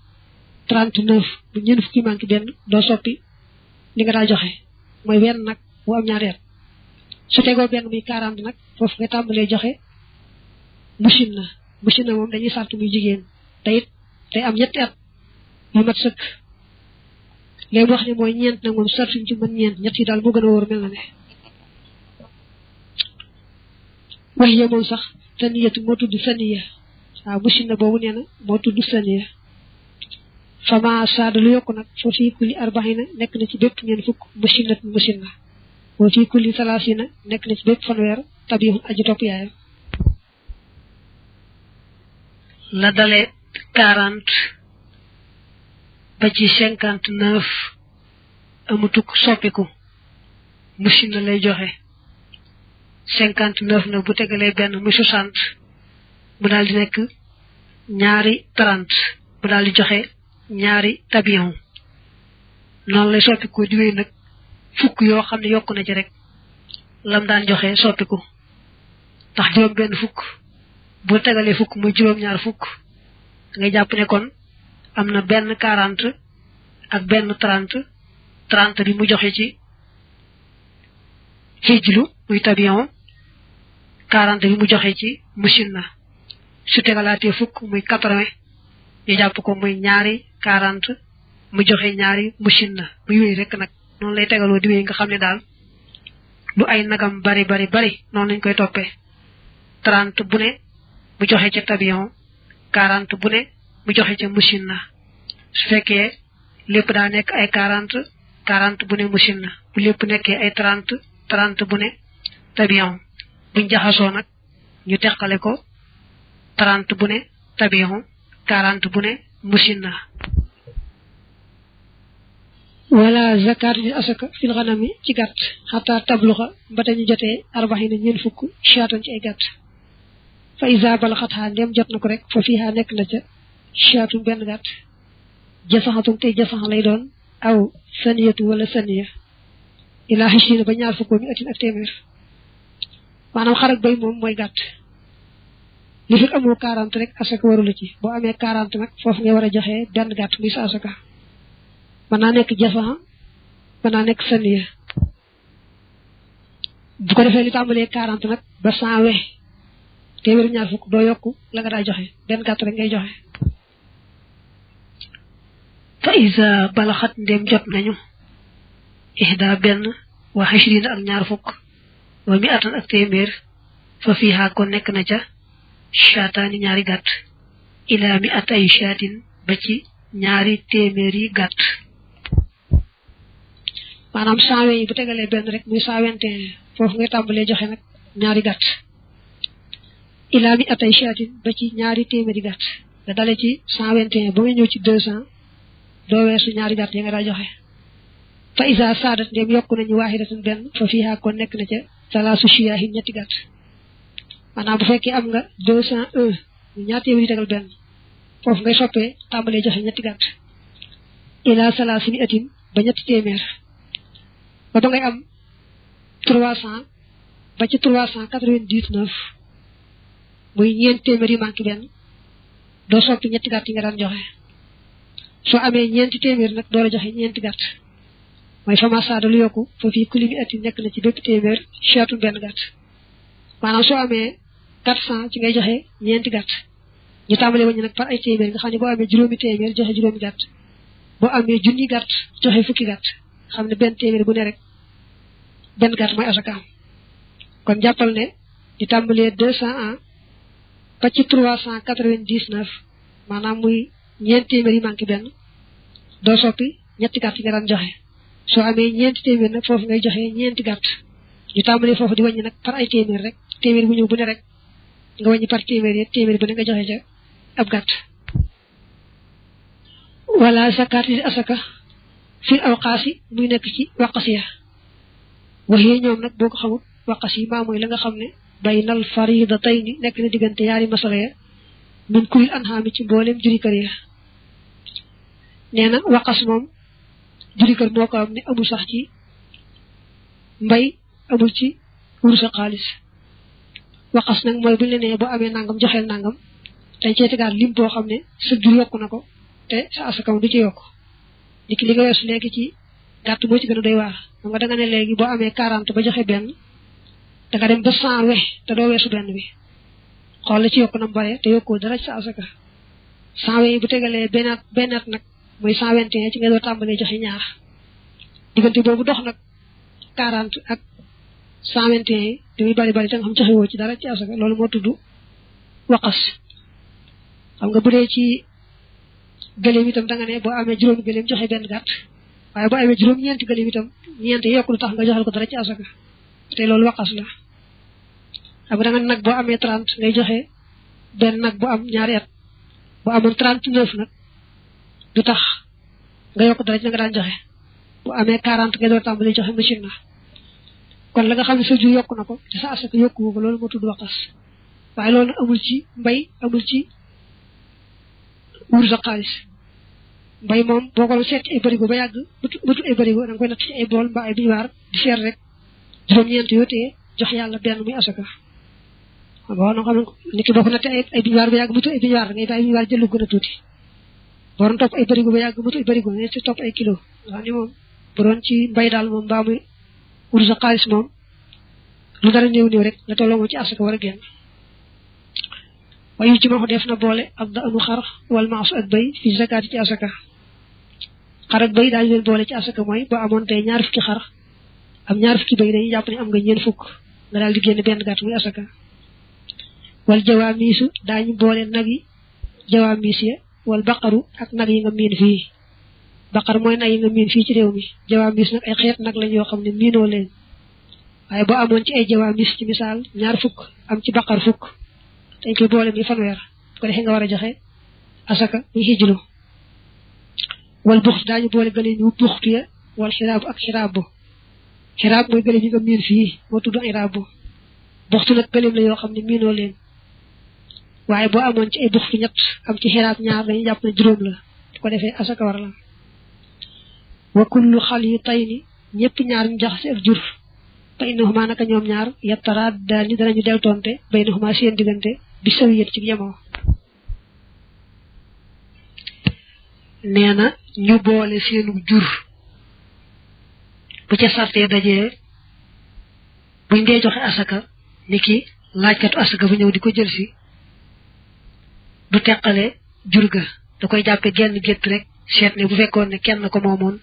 39 bu ñeen fukki manki benn doo soppi li nga daa joxe mooy wenn nag bu am ñaari at su tegoo benn muy 40 nag foofu nga tàmbalee joxe machine na moom dañuy sart muy jigéen te it day am ñetti at yu mat sëkk léegi wax ne mooy ñeent nag moom sartuñ ci mën ñeent ñett yi daal moo gën a wóor mel na ne wax ya moom sax saniyatu moo tudd saniya waaw machine na boobu nee na moo tudd saniya fama saada lu yokku nag fa fii kulli arbaxina nekk na ci bépp ñeen fukk musinat musinna wa fii kulli salaasina nekk na ci bépp fanweer tabihun aji topp yaayam la dale 40 ba ci 59 amutuk soppiku musinna lay joxe 59 na bu tegalee benn muy 60 mu daal di nekk ñaari 30 mu daal di joxe ñaari tabiyon noonu lay soppiku di wéy nag fukk yoo xam ne yokku na ci rek lam daan joxe soppiku tax juróom benn fukk bu tegalee fukk muy juróom ñaar fukk ngay jàpp ne kon am na benn 40 ak benn 30 30 bi mu joxe ci xijlu muy tabiyon 40 bi mu joxe ci musinna su tegalaatee fukk muy 80 ñu jàpp ko muy ñaari 40 mu joxe ñaari musinna muy wéy rek nag noonu lay tegaloo di wéy nga xam ne daal lu ay nagam bari bari bari noonu lañ koy toppee 30 bu ne mu joxe ca tabiyon 40 bu ne mu joxe ca musinna su fekkee lépp daa nekk ay 40 40 bu ne musinna bu lépp nekkee ay 30 30 bu ne tabiyon buñ jaxasoo nag ñu teqale ko 30 bu ne tabiyon 40 bu ne musinna wala zakat di asaka fil ghanami ci gàtt xata tabluxa ba tañu jotee arbaxina ñeen fukk shaatan ci ay gàtt fa isa balaxatha ndem jot na ko rek fa fiha nekk na ca shaatun benn gàtt jasaxatum tey jasax lay doon aw saniyatu wala saniya ila xisina ba ñaar fukk mi atin ak téeméer maanaam xarak bay moom mooy gàtt li fi amoo 40 rek asaka warula ci boo amee 40 nag foofu nga war a joxe benn gàtt muy sa asaka mën naa nekk jasax mën naa nekk saniya bu ko defee li tàmbalee 40 nag ba 100 we téeméer ñaar fukk doo yokku la nga daa joxe benn gàtt rek ngay joxe fa isa balaxat ndem jot nañu ihda benn wa xashrina ak ñaar fukk wa mi atan ak téeméer fa fiha kon nekk na ca shaataani ñaari gàtt ila mi atay shaatin ba ci ñaari téeméer yi gàtt maanaam 100 yi bu tegalee benn rek muy 121 foofu ngay tàmbalee joxe nag ñaari gàtt ila mi atay shaatin ba ci ñaari téeméeri gàtt da dale ci 121 ba nga ñëw ci 200 doo weesu ñaari gàtt yi nga daa joxe fa isa saadat ndem yokku nañu waahidatan benn fa fiha kon nekk na ca salaasu shiyaahin ñetti gàtt maanaam bu fekkee am nga 201 ñaar téeméer yi tegal benn foofu ngay soppee tàmbalee joxe ñetti gàtt ila salaasi mi atin ba ñetti téeméer ba ba ngay am 300 ba ci 399 muy ñeent téeméer yi manqué benn doo soppi ñetti gàtt yi nga daan joxe soo amee ñeenti téeméer nag door a joxe ñeenti gàtt mooy fama saada lu yokku fa fii kulli mi ati nekk na ci bépp téeméer shaatun benn gàtt maanaam soo amee 400 ci ngay joxe ñeenti gàtt ñu tàmbalee wañu nag par ay téeméer nga xam ne boo amee juróomi téeméer joxe juróomi gàtt boo amee junni gàtt joxe fukki gàtt xam ne benn téeméer bu ne rek benn gàtt mooy asakaam kon jàppal ne di tàmbalee 201 ba ci 399 maanaam muy ñeent téeméer yi manqué benn doo soppi ñetti gàtt yi nga daan joxe soo amee ñeenti téeméer nag foofu ngay joxe ñeenti gàtt ñu tàmbalee foofu di wàññi nag par ay téeméer rek téeméer bu ñëw bu ne rek nga wàññi par téeméer yi téeméer bu ne nga joxe ca ab gàtt wala zakat di asaka fil awqaasi muy nekk ci waqas ya waxee ñoom nag boo ko xamul waqas yi maa mooy la nga xam ne baynal faridatayni nekk na diggante yaari masala ya min kuyil anhaami ci mboolem juri kër ya nee na waqas moom juri kër moo ko am ne amul sax ci mbay amul ci wursa xaalis waqas nag mooy buñ la nee boo amee nangam joxeel nangam dañ cee tegaat lim boo xam ne sa jur yokku na ko te sa asakam du ci yokku niki li nga weesu léegi ci gàtt moo ci gën a doy waar xam nga da nga ne léegi boo amee 40 ba joxe benn da nga dem ba 100 we te doo weesu benn bi xool la ci yokku na mu bare te yokkoo dara ci sa asaka 100 we bu tegalee bennaat nag muy 121 ci nga doo tàmbalee joxe ñaar diggante boobu dox nag 40 ak 121 yi te muy bari bari te nga xam joxe woo ci dara ci asaka loolu moo tudd waqas xam nga bu dee ci gëléem itam da nga ne boo amee juróomi gëléem joxe benn gàtt waaye boo amee juróom ñeenti gëléem itam ñeent yokk lu tax nga joxal ko dara ci asaka te loolu waqas la ak da nga nag boo amee 30 ngay joxe benn nag bu am ñaari at bu amoon 39 nag du tax nga yokk dara ci nga daan joxe bu amee 40 ngay door tàmbali joxe machine na kon la nga xam ne sa jur yokk na ko te sa asaka yokku ko loolu moo tudd waqas waaye loolu nag amul ci mbay amul ci wurus ak xaalis mbay moom boo ko doon seet ci ay barigo ba yàgg bëtu ay barigo da nga koy natt ci ay bool mbaa ay biñuwaar di seet rek juróom-ñeent yoo tee jox yàlla benn muy asaka boo na xam nit ki boo ko nattee ay biñuwaar ba yàgg bëtu ay biñuwaar da ngay bàyyi biñuwaar jël lu gën a tuuti boo doon topp ay barigo ba yàgg bëtu ay barigo ne ci topp ay kilo wax ni moom bu doon ci mbay daal moom mbaa muy wurus ak xaalis moom lu dara néew néew rek la tolloo moom ci asaka war a génn wayu ci ma ko def na boole ak da anu xar wal maasu ak bay fi zakaati ci asaka xar ak bay daañu leen boole ci asaka mooy boo amoon tey 2 fukki xar am 2 fukki bay dañuy jàpp ne am nga 4 fukk nga daal di génn benn gàtt muy asaka wal jawaamiisu daañu boole nag yi jawaamiis ya wal baqaru ak nag yi nga miin fii baqar mooy nag yi nga miin fii ci réew mi jawaamiis nag ay xeet nag lañ yoo xam ne miinoo leen waaye boo amoon ci ay jawaamiis ci misaal 2 fukk am ci baqar fukk dañ koy boole mi fanweer ko defee nga war a joxe asaka muy xijlu wal buxt daañu boole gëléem yu buxtu ya wal xiraabu ak xiraabu xiraab mooy gëléem yi nga miin fii moo tudd xiraabu buxtu nag gëléem la yoo xam ne miinoo leen waaye boo amoon ci ay buxtu 3 am ci xiraab 2 dañuy jàpp ne 5 la ko defee asaka war la wa kullu xal yu tay ni ñëpp 2 ñu jaxase ak jur fa innahuma naka ñoom 2 yattaraat daal ni danañu deltoonte baynahuma seen diggante bi sawiyat ci yemoo nee na ñu boole seenu jur bu ca sartee dajee buñ dee joxe asaka ni ki laajkatu asaka bu ñëw di ko jël si du teqale jur ga da koy jàppe genn gétt rek seet ne bu fekkoon ne kenn ko moomoon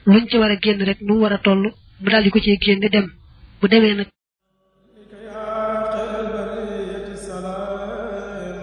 luñ ci war a génn rek nu mu war a toll mu daal di ko cee génne dem bu demee nag